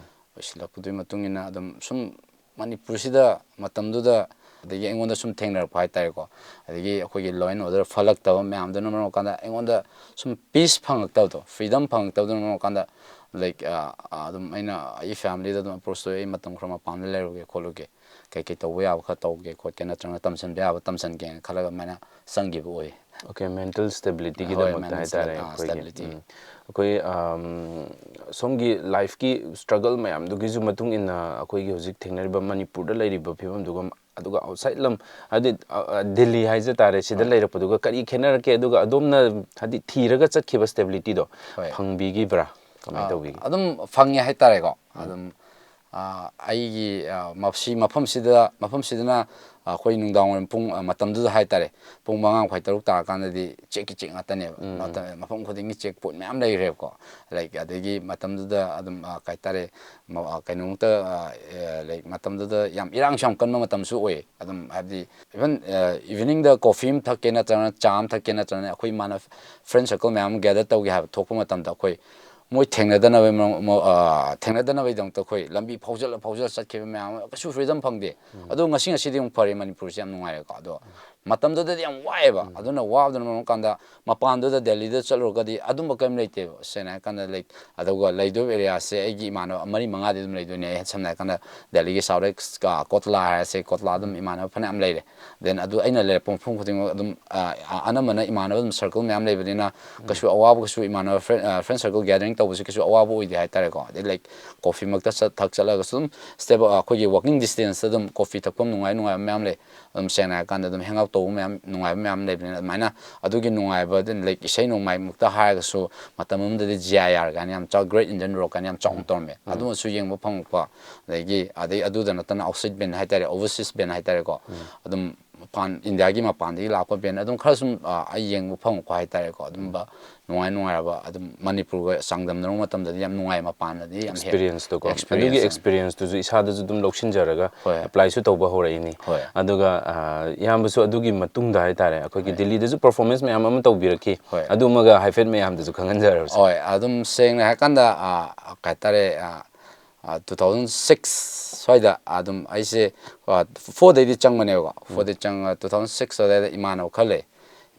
ꯂꯣꯏꯁꯤꯜꯂꯛꯄꯗꯨꯒꯤ ꯃꯇꯨꯡ ꯏꯟꯅ ꯑꯗꯨꯝ ꯁꯨꯝ ꯃꯅꯤꯄꯨꯔꯁꯤꯗ ꯃꯇꯝꯗꯨꯗ, ꯑꯗꯒꯤ ꯑꯩꯉꯣꯟꯗ ꯁꯨꯝ ꯊꯦꯡꯅꯔꯛꯄ ꯍꯥꯏꯇꯥꯔꯦꯀꯣ꯫ ꯑꯗꯒꯤ ꯑꯩꯈꯣꯏꯒꯤ ꯂꯣ ꯑꯦꯟ ꯑꯣꯔꯗꯔ ꯐꯠꯂꯛꯇꯕ ꯃꯌꯥꯝꯗꯨꯅ ꯃꯔꯝ ꯑꯣꯏꯔꯀꯥꯟꯗ ꯑꯩꯉꯣꯟꯗ ꯁꯨꯝ ꯄꯤꯁ ꯐꯪꯉꯛꯇꯕꯗꯣ, ꯐ꯭ꯔꯤꯗꯝ ꯐꯪꯉꯛꯇꯕꯗꯨꯅ ꯃꯔꯝ ꯑꯣꯏꯔꯀꯥꯟꯗ, ꯂꯥꯏꯛ, ꯑ, ꯑ, ꯑꯗꯨꯝ ꯑꯩꯅ ꯑꯩ ꯐꯦꯃꯤꯂꯤꯗ ꯑꯗꯨꯝ ꯑꯦꯄ꯭ꯔꯣꯁ ꯇꯧꯋꯦ, "ꯑꯩ ꯃꯇꯝ ꯈꯔ ꯃꯄꯥꯟꯗ ꯂꯩꯔꯨꯒꯦ ꯈꯣꯠꯂꯨꯒꯦ, ꯀꯩꯀꯩ ꯇꯧꯕ ꯌꯥꯕ ꯈꯔ ꯇꯧꯒꯦ ꯈꯣꯠꯀꯦ, ꯅꯠꯇ꯭ꯔꯒꯅ ꯇꯝꯁꯤꯟꯕ ꯌꯥꯕ ꯇꯝꯁꯤꯟꯒꯦꯅ" ꯈꯜꯂꯒ ꯑꯗꯨꯃꯥꯏꯅ ꯆꯪꯈꯤꯕ ꯑꯣꯏ꯫ ꯑꯣꯀꯦ, ꯃꯦꯟꯇꯦꯜ ꯍꯣꯏ, ꯁ꯭ꯇꯦꯕꯤꯂꯤꯇꯤꯒꯤꯗꯃꯛꯇ ꯃꯦꯟꯇꯦꯜ ꯍꯥꯏꯇꯥꯔꯦ ꯑꯩꯈꯣꯏꯒꯤ꯫ ꯁ꯭ꯇꯦꯕꯤꯂꯤꯇꯤ꯫ ꯎꯝ꯫ ꯑꯩꯈꯣꯏ, ꯑꯝ, ꯁꯣꯝꯒꯤ ꯂꯥꯏꯐꯀꯤ ꯁ꯭ꯇ꯭ꯔꯒꯜ ꯃꯌꯥꯝꯗꯨꯒꯤꯁꯨ ꯃꯇꯨꯡ ꯏꯟꯅ ꯑꯩꯈꯣꯏꯒꯤ ꯍꯧꯖꯤꯛ ꯊꯦꯡꯅꯔꯤꯕ ꯃꯅꯤꯄꯨꯔꯗ ꯂꯩꯔꯤꯕ ꯐꯤꯕꯝꯗꯨꯒ, ꯑꯗꯨꯒ ꯑꯥꯎꯠꯁꯥꯏꯠ ꯂꯝ, ꯍꯥꯏꯗꯤ, ꯑ, ꯑ, ꯗꯤꯜꯂꯤ ꯍꯥꯏꯖ ꯇꯥꯔꯦ, ꯁꯤꯗ ꯂꯩꯔꯛꯄꯗꯨꯒ ꯀꯔꯤ ꯈꯦꯠꯅꯔꯛꯀꯦ? ꯑꯗꯨꯒ ꯑꯗꯣꯝꯅ ꯍꯥꯏꯗꯤ ꯊꯤꯔꯒ ꯆꯠꯈꯤꯕ ꯁ꯭ꯇꯦꯕꯤꯂꯤꯇꯤꯗꯣ ꯍꯣꯏ꯫ ꯐꯪꯕꯤꯈꯤꯕ꯭ꯔꯥ? ꯀꯃꯥꯏꯅ ꯇꯧꯕꯤꯒꯦ? ꯑꯗꯨꯝ ꯐꯪꯉꯦ ꯍꯥꯏꯇꯥꯔꯦꯀꯣ꯫ ꯑꯗꯨꯝ, ꯑ, ꯑꯩꯒꯤ, ꯑ, ꯃꯁꯤ ꯃꯐꯝꯁꯤꯗ, ꯃꯐꯝꯁꯤꯗꯅ ꯑꯩꯈꯣꯏ ꯅꯨꯡꯗꯥꯡ ꯋꯥꯏꯔꯝ ꯄꯨꯡ, ꯑ, ꯃꯇꯝꯗꯨꯗ ꯍꯥꯏꯇꯥꯔꯦ, ꯄꯨꯡ ꯃꯉꯥ ꯃꯈꯥꯏ, ꯇꯔꯨꯛ ꯇꯥꯔꯀꯥꯟꯗꯗꯤ ꯆꯦꯛꯀꯤ ꯆꯦꯛ ꯉꯥꯛꯇꯅꯦꯕ꯫ ꯃꯇꯝ, ꯃꯐꯝ ꯈꯨꯗꯤꯡꯒꯤ ꯆꯦꯛ ꯄꯣꯏꯟ ꯃꯌꯥꯝ ꯂꯩꯈ꯭ꯔꯦꯕꯀꯣ꯫ ꯂꯥꯏꯛ, ꯑꯗꯒꯤ ꯃꯇꯝꯗꯨꯗ ꯑꯗꯨꯝ, ꯑ, ꯀꯩ ꯍꯥꯏꯇꯥꯔꯦ, ꯃ-, ꯑ, ꯀꯩꯅꯣꯃꯨꯛꯇ, ꯑ, ꯑ, ꯂꯥꯏꯛ, ꯃꯇꯝꯗꯨꯗ ꯌꯥꯝ ꯏꯔꯥꯡꯁꯨ ꯌꯥꯝ ꯀꯟꯕ ꯃꯇꯝꯁꯨ ꯑꯣꯏ꯫ ꯑꯗꯨꯝ ꯍꯥꯏꯕꯗꯤ, ꯏꯚꯟ, ꯑ, ꯏꯚꯤꯅꯤꯡꯗ ꯀꯣꯐꯤ ꯑꯃ ꯊꯛꯀꯦ ꯅꯠꯇ꯭ꯔꯒꯅ ꯆꯥ ꯑꯃ ꯊꯛꯀꯦ ꯅꯠꯇ꯭ꯔꯒꯅ ꯑꯩꯈꯣꯏ ꯏꯃꯥꯟꯅꯕ ꯐ꯭ꯔꯦꯟ ꯁꯔꯀꯜ ꯃꯌꯥꯝ ꯑꯃ ꯒꯦꯗꯔ ꯇꯧꯒꯦ ꯍꯥꯏꯕ ꯊꯣꯛꯄ ꯃꯇꯝꯗ ꯑꯩꯈꯣꯏ ꯃꯣꯏ ꯊꯦꯡꯅꯗꯅꯕꯒꯤ ꯃꯑꯣꯡ-, ꯃꯑꯣꯡ-, ꯑ, ꯊꯦꯡꯅꯗꯅꯕꯒꯤꯗꯃꯛꯇ ꯑꯩꯈꯣꯏ ꯂꯝꯕꯤ ꯐꯥꯎꯖꯜꯂ ꯐꯥꯎꯖꯜꯂ ꯆꯠꯈꯤꯕ ꯃꯌꯥꯝ ꯑꯃ ꯀꯩꯁꯨ ꯐ꯭ꯔꯤꯗꯝ ꯐꯪꯗꯦ꯫ ꯑꯗꯣ ꯉꯁꯤ ꯉꯁꯤꯗꯤ ꯑꯃꯨꯛ ꯐꯔꯦ, ꯃꯅꯤꯄꯨꯔꯁꯦ ꯌꯥꯝ ꯅꯨꯡꯉꯥꯏꯔꯦꯀꯣ꯫ ꯑꯗꯣ ꯃꯇꯝꯗꯨꯗꯗꯤ ꯌꯥꯝ ꯋꯥꯏꯑꯦꯕ꯫ ꯑꯗꯨꯅ ꯋꯥꯕꯗꯨꯅ ꯃꯔꯝ ꯀꯥꯟꯗ ꯃꯄꯥꯟꯗꯨꯗ ꯗꯦꯜꯂꯤꯗ ꯆꯠꯂꯨꯔꯒꯗꯤ ꯑꯗꯨꯝꯕ ꯀꯔꯤꯝ ꯂꯩꯇꯦꯕ꯫ ꯁꯦꯡꯅ ꯍꯥꯏꯔꯀꯥꯟꯗ, ꯂꯥꯏꯛ, ꯑꯗꯨꯒ ꯂꯩꯗꯣꯏꯕ ꯑꯦꯔꯤꯌꯥꯁꯦ ꯑꯩꯒꯤ ꯏꯃꯥꯟꯅꯕ ꯃꯔꯤ ꯃꯉꯥꯗꯤ ꯑꯗꯨꯝ ꯂꯩꯗꯣꯏꯅꯦ꯫ ꯑꯩ ꯁꯝꯅ ꯍꯥꯏꯔꯀꯥꯟꯗ ꯗꯦꯜꯂꯤꯒꯤ ꯁꯥꯎꯠ ꯏꯁ, ꯀꯣꯠꯂꯥ ꯍꯥꯏꯔꯁꯦ, ꯀꯣꯠꯂꯥ ꯑꯗꯨꯝ ꯏꯃꯥꯟꯅꯕ ꯐꯅꯌꯥꯝ ꯂꯩꯔꯦ꯫ ꯗꯦꯟ ꯑꯗꯨ ꯑꯩꯅ ꯂꯩꯔꯛꯄ ꯃꯐꯝ ꯈꯨꯗꯤꯡꯃꯛ ꯑꯗꯨꯝ, ꯑ, ꯑ, ꯑꯅꯝꯕꯅ ꯏꯃꯥꯟꯅꯕ ꯑꯗꯨꯝ ꯁꯔꯀꯜ ꯃꯌꯥꯝ ꯂꯩꯕꯅꯤꯅ ꯀꯩꯁꯨ ꯑꯋꯥꯕ, ꯀꯩꯁꯨ ꯏꯃꯥꯟꯅꯕ ꯐ꯭ꯔꯦꯟ, ꯑ, ꯐ꯭ꯔꯦꯟ ꯁꯔꯀꯜ ꯒꯦꯗꯔꯤꯡ ꯇꯧꯕꯁꯦ ꯀꯩꯁꯨ ꯑꯋꯥꯕ ꯑꯣꯏꯗꯦ ꯍꯥꯏꯇꯥꯔꯦꯀꯣ꯫ ꯑꯗꯩ, ꯂꯥꯏꯛ, ꯀꯣꯐꯤꯃꯛꯇ ꯆꯠ-, ꯊꯛ ꯆꯠꯂꯒꯁꯨ ꯑꯗꯨꯝ ꯁ꯭ꯇꯦꯞ, ꯑ, ꯑꯩꯈꯣꯏꯒꯤ ꯋꯥꯀꯤꯡ ꯗꯤꯁꯇꯦꯟꯁꯇ ꯑꯗꯨꯝ ꯀꯣꯐꯤ ꯊꯛꯐꯝ ꯅꯨꯡꯉꯥꯏ ꯅꯨꯡꯉꯥꯏꯕ ꯃꯌꯥꯝ ꯂꯩ꯫ ꯑꯗꯨꯝ ꯁꯦꯡꯅ ꯍꯥꯏꯔꯀꯥꯟꯗ ꯑꯗꯨꯝ ꯍꯦꯡ ꯑꯥꯎꯠ ꯇꯧꯕ ꯃꯌꯥꯝ, ꯅꯨꯡꯉꯥꯏꯕ ꯃꯌꯥꯝ ꯂꯩꯕꯅꯤꯅ, ꯑꯗꯨꯃꯥꯏꯅ ꯑꯗꯨꯒꯤ ꯅꯨꯡꯉꯥꯏꯕ ꯑꯗꯨ, like, ꯏꯁꯩ ꯅꯣꯡꯃꯥꯏꯃꯛꯇ ꯍꯥꯏꯔꯒꯁꯨ ꯃꯇꯝ ꯑꯃꯗꯗꯤ G I R ꯀꯥꯏꯅ ꯌꯥꯝ ꯆꯥꯎ, Great Indian Rock ꯀꯥꯏꯅ ꯌꯥꯝ ꯆꯥꯎꯅ ꯇꯧꯔꯝꯃꯦ꯫ ꯑꯗꯨꯃꯁꯨ ꯌꯦꯡꯕ ꯐꯪꯉꯛꯄ, ꯑꯗꯒꯤ, ꯑꯗꯩ ꯑꯗꯨꯗ ꯅꯠꯇꯅ outside band ꯍꯥꯏꯇꯥꯔꯦ, overseas band ꯍꯥꯏꯇꯥꯔꯦꯀꯣ, ꯑꯗꯨꯝ ꯃꯄꯥꯟ, ꯏꯟꯗꯤꯌꯥꯒꯤ ꯃꯄꯥꯟꯗꯒꯤ ꯂꯥꯛꯄ band ꯑꯗꯨꯝ ꯈꯔ ꯁꯨꯝ, ꯑ, ꯑꯩ ꯌꯦꯡꯕ ꯐꯪꯉꯛꯄ ꯍꯥꯏꯇꯥꯔꯦꯀꯣ꯫ ꯑꯗꯨꯝꯕ ꯅꯨꯡꯉꯥꯏ ꯅꯨꯡꯉꯥꯏꯔꯕ ꯑꯗꯨꯝ ꯃꯅꯤꯄꯨꯔꯒ ꯆꯥꯡꯗꯝꯅꯔꯨꯕ ꯃꯇꯝꯗꯗꯤ ꯌꯥꯝ ꯅꯨꯡꯉꯥꯏ, ꯃꯄꯥꯟꯗꯗꯤ ꯌꯥꯝ ꯍꯦꯟꯅ ꯑꯦꯛꯁꯄꯤꯔꯤꯌꯦꯟꯁꯇꯣꯀꯣ, experience ꯑꯗꯨꯒꯤ ꯑꯃ꯫ ꯑꯦꯛꯁꯄꯤꯔꯤꯌꯦꯟꯁꯇꯨꯁꯨ ꯏꯁꯥꯗꯁꯨ ꯑꯗꯨꯝ ꯂꯧꯁꯤꯟꯖꯔꯒ ꯍꯣꯏ꯫ ꯑꯦꯄ꯭ꯂꯥꯏꯁꯨ ꯇꯧꯕ ꯍꯧꯔꯛꯏꯅꯤ꯫ ꯍꯣꯏ꯫ ꯑꯗꯨꯒ ꯑ, ꯏꯌꯥꯝꯕꯁꯨ ꯑꯗꯨꯒꯤ ꯃꯇꯨꯡꯗ ꯍꯥꯏꯇꯥꯔꯦ, ꯑꯩꯈꯣꯏꯒꯤ ꯗꯤꯜꯂꯤꯗꯁꯨ ꯄꯔꯐꯣꯔꯃꯦꯟꯁ ꯃꯌꯥꯝ ꯑꯃ ꯇꯧꯕꯤꯔꯛꯈꯤ꯫ ꯍꯣꯏ꯫ ꯑꯗꯨꯃꯒ ꯍꯥꯏꯐꯦꯠ ꯃꯌꯥꯝꯗꯁꯨ ꯈꯪꯍꯟꯖꯔꯁꯤ꯫ ꯍꯣꯏ, ꯑꯗꯨꯝ ꯁꯦꯡꯅ ꯍꯥꯏꯔꯀꯥꯟꯗ, ꯑ, ꯀꯩ ꯍꯥꯏꯇꯥꯔꯦ, ꯑ, ꯑ, two thousand six ꯁ꯭ꯋꯥꯏꯗ ꯑꯗꯨꯝ ꯑꯩꯁꯦ, ꯑ, four ꯗꯩꯗꯤ ꯆꯪꯕꯅꯦꯕꯀꯣ꯫ Four ꯗꯩ ꯆꯪꯉ two thousand six ꯑꯗꯨꯋꯥꯏꯗ ꯏꯃꯥꯟꯅꯕ ꯈꯔ ꯂꯩ꯫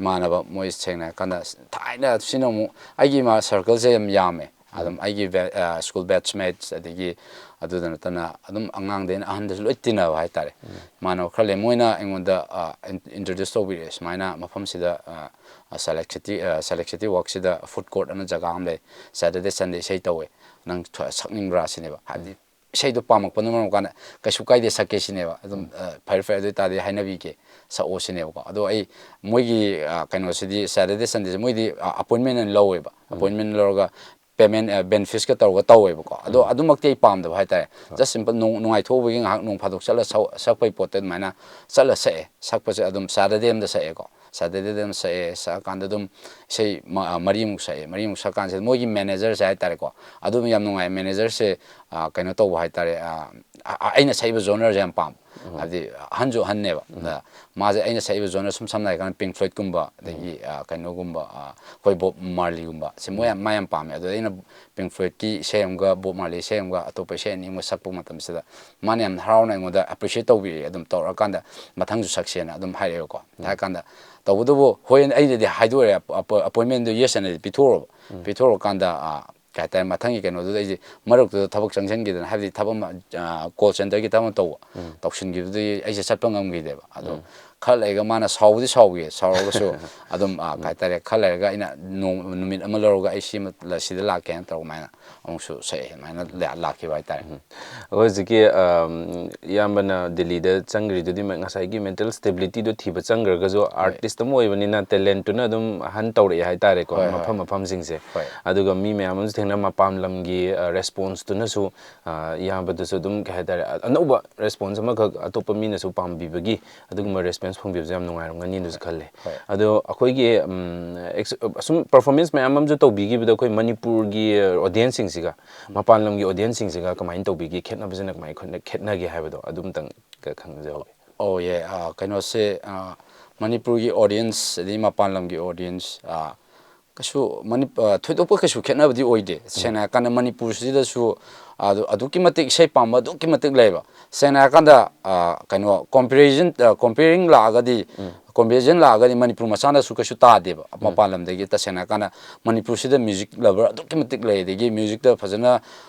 ꯏꯃꯥꯟꯅꯕ ꯃꯣꯏ ꯁꯦꯡꯅ ꯍꯥꯏꯔꯀꯥꯟꯗ ꯊꯥꯏꯅ ꯁꯤꯅ ꯑꯃꯨꯛ ꯑꯩꯒꯤ ꯏꯃꯥ ꯁꯔꯀꯜꯁꯦ ꯌꯥꯝ ꯌꯥꯝꯃꯦ꯫ ꯑꯗꯨꯝ ꯑꯩꯒꯤ ꯕꯦ-, ꯑ, ꯁ꯭ꯀꯨꯜ batchmates, ꯑꯗꯒꯤ ꯑꯗꯨꯗ ꯅꯠꯇꯅ ꯑꯗꯨꯝ ꯑꯉꯥꯡꯗꯩꯅ ꯑꯍꯟꯗꯁꯨ ꯂꯣꯏ ꯇꯤꯟꯅꯕ ꯍꯥꯏꯇꯥꯔꯦ꯫ ꯏꯃꯥꯟꯅꯕ ꯈꯔ ꯂꯩ, ꯃꯣꯏꯅ ꯑꯩꯉꯣꯟꯗ, ꯑ, ꯏꯟ-, introduce ꯇꯧꯕꯤꯔꯛꯑꯦ, ꯁꯨꯃꯥꯏꯅ ꯃꯐꯝꯁꯤꯗ, ꯑ, ꯑ, Salak City, ꯑ, Salak City Walk ꯁꯤꯗ food court ꯑꯅ ꯖꯒꯥ ꯑꯃ ꯂꯩ, Saturday Sunday ꯏꯁꯩ ꯇꯧꯋꯦ, ꯅꯪ ꯊ-, ꯁꯛꯅꯤꯡꯕ꯭ꯔꯥ ꯁꯤꯅꯦꯕ꯫ ꯍꯥꯏꯕꯗꯤ ꯏꯁꯩꯗꯣ ꯄꯥꯝꯃꯛꯄꯅ ꯃꯔꯝ ꯀꯥꯟꯗ ꯀꯩꯁꯨ ꯀꯥꯏꯗꯦ ꯁꯛꯀꯦ ꯁꯤꯅꯦꯕ꯫ ꯑꯗꯨꯝ, ꯑ, ꯐꯔꯦ ꯐꯔꯦ, ꯑꯗꯨ ꯑꯣꯏꯇꯥꯔꯗꯤ ꯍꯥꯏꯅꯕꯤꯒꯦ, ꯁꯛꯑꯣ ꯁꯤꯅꯦꯕꯀꯣ꯫ ꯑꯗꯣ ꯑꯩ ꯃꯣꯏꯒꯤ, ꯑ, ꯀꯩꯅꯣꯁꯤꯗꯤ Saturday Sundayꯁꯦ ꯃꯣꯏꯗꯤ, ꯑ, appointment ꯑꯣꯏꯅ ꯂꯧꯋꯦꯕ꯫ Appointment ꯂꯧꯔꯒ payment, ꯑ, benefitsꯀ ꯇꯧꯔꯒ ꯇꯧꯋꯦꯕꯀꯣ꯫ ꯑꯗꯣ ꯑꯗꯨꯃꯛꯇꯤ ꯑꯩ ꯄꯥꯝꯗꯕ ꯍꯥꯏꯇꯥꯔꯦ꯫ Just simple ꯅꯨꯡ-, ꯅꯨꯡꯉꯥꯏꯊꯣꯛꯎꯕꯒꯤ ꯉꯥꯏꯍꯥꯛ ꯅꯣꯡ ꯐꯥꯗꯣꯛ ꯆꯠꯂ ꯁꯧ-, ꯁꯛꯄꯒꯤ ꯄꯣꯠꯇ ꯑꯗꯨꯃꯥꯏꯅ ꯆꯠꯂ ꯁꯛꯑꯦ꯫ ꯁꯛꯄꯁꯦ ꯑꯗꯨꯝ Saturday ꯑꯃꯗ ꯁꯛꯑꯦꯀꯣ꯫ Saturdayꯗ ꯑꯗꯨꯝ ꯁꯛꯑꯦ, ꯁꯛꯑꯀꯥꯟꯗ ꯑꯗꯨꯝ ꯏꯁꯩ ꯃ-, ꯑ, ꯃꯔꯤꯃꯨꯛ ꯁꯛꯑꯦ꯫ ꯃꯔꯤꯃꯨꯛ ꯁꯛꯑꯀꯥꯟꯁꯤꯗ ꯃꯣꯏꯒꯤ managerꯁꯦ ꯍꯥꯏꯇꯥꯔꯦꯀꯣ, ꯑꯗꯨꯝ ꯌꯥꯝ ꯅꯨꯡꯉꯥꯏ꯫ Managerꯁꯦ, ꯑ, ꯀꯩꯅꯣ ꯇꯧꯕ ꯍꯥꯏꯇꯥꯔꯦ, ꯑ, ꯑ, ꯑꯩꯅ ꯁꯛꯏꯕ genreꯁꯦ ꯌꯥꯝ ꯄꯥꯝꯕ꯫ ꯍꯥꯏꯕꯗꯤ ꯑꯍꯟꯁꯨ ꯑꯍꯟꯅꯦꯕ꯫ ꯑꯗ ꯃꯥꯁꯦ ꯑꯩꯅ ꯁꯛꯏꯕ genre ꯁꯨꯝ ꯁꯝꯅ ꯍꯥꯏꯔꯀꯥꯟꯗ Pink Floydꯀꯨꯝꯕ, ꯑꯗꯒꯤ, ꯑ, ꯀꯩꯅꯣꯒꯨꯝꯕ, ꯑ, ꯑꯩꯈꯣꯏ Bob Marleyꯒꯨꯝꯕ, ꯁꯤ ꯃꯣꯏ ꯌꯥꯝ, ꯃꯥ ꯌꯥꯝ ꯄꯥꯝꯃꯦ꯫ ꯑꯗꯨꯗ ꯑꯩꯅ Pink Floydꯀꯤ ꯏꯁꯩ ꯑꯃꯒ Bob Marley ꯏꯁꯩ ꯑꯃꯒ ꯑꯇꯣꯞꯄ ꯏꯁꯩ ꯑꯅꯤ ꯑꯃꯒ ꯁꯛꯄ ꯃꯇꯝꯁꯤꯗ ꯃꯥꯅ ꯌꯥꯝ ꯍꯔꯥꯎꯅ ꯑꯩꯉꯣꯟꯗ appreciate ꯇꯧꯕꯤꯔꯛꯑꯦ꯫ ꯑꯗꯨꯝ ꯇꯧꯔꯛꯑꯀꯥꯟꯗ ꯃꯊꯪꯁꯨ ꯁꯛꯁꯦꯅ ꯑꯗꯨꯝ ꯍꯥꯏꯔꯛꯑꯦꯕꯀꯣ꯫ ꯍꯥꯏꯔꯀꯥꯟꯗ ꯇꯧꯕꯇꯕꯨ ꯍꯣꯏ ꯑꯩꯅꯗꯤ ꯍꯥꯏꯗꯣꯛꯑꯦ, ꯑꯄꯣ-, appointmentꯗꯨ yes ꯑꯅꯗꯤ ꯄꯤꯊꯣꯛꯎꯔꯕ꯫ ꯄꯤꯊꯣꯛꯎꯔꯀꯥꯟꯗ, ꯑ, ꯀꯩ ꯍꯥꯏꯇꯥꯔꯦ, ꯃꯊꯪꯒꯤ ꯀꯩꯅꯣꯗꯨꯗ ꯑꯩꯁꯦ ꯃꯔꯛꯇꯨꯗ ꯊꯕꯛ ꯆꯪꯁꯤꯟꯈꯤꯗꯅ, ꯍꯥꯏꯕꯗꯤ ꯊꯕꯛ ꯑꯃ, ꯑ, call centreꯒꯤ ꯊꯕꯛ ꯑꯃ ꯇꯧꯕ, ꯇꯧꯁꯤꯟꯈꯤꯕꯗꯨꯗꯒꯤ ꯑꯩꯁꯦ ꯆꯠꯄ ꯉꯝꯈꯤꯗꯦꯕ꯫ ꯑꯗꯣ ꯈꯔ ꯂꯩꯔꯒ ꯃꯥꯅ ꯁꯥꯎꯕꯗꯤ ꯁꯥꯎꯈꯤ, ꯁꯥꯎꯔꯒꯁꯨ ꯑꯗꯨꯝ, ꯑ, ꯀꯩ ꯍꯥꯏꯇꯥꯔꯦ, ꯈꯔ ꯂꯩꯔꯒ ꯑꯩꯅ ꯅꯣꯡ-, ꯅꯨꯃꯤꯠ ꯑꯃ ꯂꯧꯔꯒ ꯑꯩ ꯁꯤꯃ ꯂ-, ꯁꯤꯗ ꯂꯥꯛꯀꯦꯅ ꯇꯧꯔꯒ ꯑꯗꯨꯃꯥꯏꯅ ꯑꯃꯨꯛꯁꯨ ꯁꯛꯑꯦ, ꯑꯗꯨꯃꯥꯏꯅ ꯂꯥ-, ꯂꯥꯛꯈꯤꯕ ꯍꯥꯏꯇꯥꯔꯦ꯫ ꯑꯩꯈꯣꯏ ꯍꯧꯖꯤꯛꯀꯤ, ꯑꯝ, ꯏꯌꯥꯝꯕꯅ ꯗꯤꯜꯂꯤꯗ ꯆꯪꯈ꯭ꯔꯤꯗꯨꯗꯤ ꯃ-, ꯉꯁꯥꯏꯒꯤ mental stabilityꯗꯣ ꯊꯤꯕ ꯆꯪꯈ꯭ꯔꯒꯁꯨ artistꯑꯃ ꯑꯣꯏꯕꯅꯤꯅ talentꯇꯨꯅ ꯑꯗꯨꯝ hunt ꯇꯧꯔꯛꯑꯦ ꯍꯥꯏꯇꯥꯔꯦꯀꯣ, ꯍꯣꯏ, ꯍꯣꯏ꯫ ꯃꯐꯝ ꯃꯐꯝꯁꯤꯡꯁꯦ꯫ ꯍꯣꯏ꯫ ꯑꯗꯨꯒ ꯃꯤ ꯃꯌꯥꯝ ꯑꯃꯁꯨ ꯊꯦꯡꯅ, ꯃꯄꯥꯟ ꯂꯝꯒꯤ, ꯑ, responseꯇꯨꯅꯁꯨ, ꯑ, ꯏꯌꯥꯝꯕꯗꯨꯁꯨ ꯑꯗꯨꯝ, ꯀꯩ ꯍꯥꯏꯇꯥꯔꯦ, ꯑ-, ꯑꯅꯧꯕ response ꯑꯃꯈꯛ ꯑꯇꯣꯞꯄ ꯃꯤꯅꯁꯨ ꯄꯥꯝꯕꯤꯕꯒꯤ ꯑꯗꯨꯒꯨꯝꯕ response ꯐꯪꯕꯤꯕꯁꯦ ꯌꯥꯝ ꯅꯨꯡꯉꯥꯏꯔꯝꯒꯅꯤ ꯑꯗꯨꯁꯨ ꯈꯜꯂꯦ꯫ ꯍꯣꯏ꯫ ꯑꯗꯣ ꯑꯩꯈꯣꯏꯒꯤ, ꯎꯝ, ꯑꯦꯛꯁ-, ꯑꯁꯨꯝ performance ꯃꯌꯥꯝ ꯑꯃꯁꯨ ꯇꯧꯕꯤꯈꯤꯕꯗ ꯑꯩꯈꯣꯏ ꯃꯅꯤꯄꯨꯔꯒꯤ audienceꯁꯤꯡꯁꯤꯒ ꯃꯄꯥꯟ ꯂꯝꯒꯤ audienceꯁꯤꯡꯁꯤꯒ ꯀꯃꯥꯏꯅ ꯇꯧꯕꯤꯒꯦ? ꯈꯦꯠꯅꯕꯁꯤꯅ ꯀꯃꯥꯏꯅ ꯈꯦꯠꯅ-, ꯈꯦꯠꯅꯒꯦ ꯍꯥꯏꯕꯗꯣ ꯑꯗꯨꯝꯇꯪ ꯈꯪꯖꯍꯧꯒꯦ꯫ ꯑꯣ, ꯌꯥꯏ꯫ ꯑ, ꯀꯩꯅꯣꯁꯦ, ꯑ, ꯃꯅꯤꯄꯨꯔꯒꯤ audience ꯑꯗꯩ ꯃꯄꯥꯟ ꯂꯝꯒꯤ audience, ꯑ, ꯀꯩꯁꯨ ꯃꯅꯤ-, ꯑ, ꯊꯣꯏꯗꯣꯛꯄ ꯀꯩꯁꯨ ꯈꯦꯠꯅꯕꯗꯤ ꯑꯣꯏꯗꯦ꯫ ꯁꯦꯡꯅ ꯍꯥꯏꯔꯀꯥꯟꯗ ꯃꯅꯤꯄꯨꯔꯁꯤꯗꯁꯨ ꯑꯗꯨ, ꯑꯗꯨꯛꯀꯤ ꯃꯇꯤꯛ ꯏꯁꯩ ꯄꯥꯝꯕ ꯑꯗꯨꯛꯀꯤ ꯃꯇꯤꯛ ꯂꯩꯕ꯫ ꯁꯦꯡꯅ ꯍꯥꯏꯔꯀꯥꯟꯗ, ꯑ, ꯀꯩꯅꯣ, comparison, ꯑ, comparing ꯂꯥꯛꯑꯒꯗꯤ, comparison ꯂꯥꯛꯑꯒꯗꯤ ꯃꯅꯤꯄꯨꯔ ꯃꯆꯥꯅꯁꯨ ꯀꯩꯁꯨ ꯇꯥꯗꯦꯕ꯫ ꯃꯄꯥꯟ ꯂꯝꯗꯒꯤ ꯇꯁꯦꯡꯅ ꯍꯥꯏꯔꯀꯥꯟꯗ ꯃꯅꯤꯄꯨꯔꯁꯤꯗ music lover ꯑꯗꯨꯛꯀꯤ ꯃꯇꯤꯛ ꯂꯩ, ꯑꯗꯒꯤ musicꯇ ꯐꯖꯅ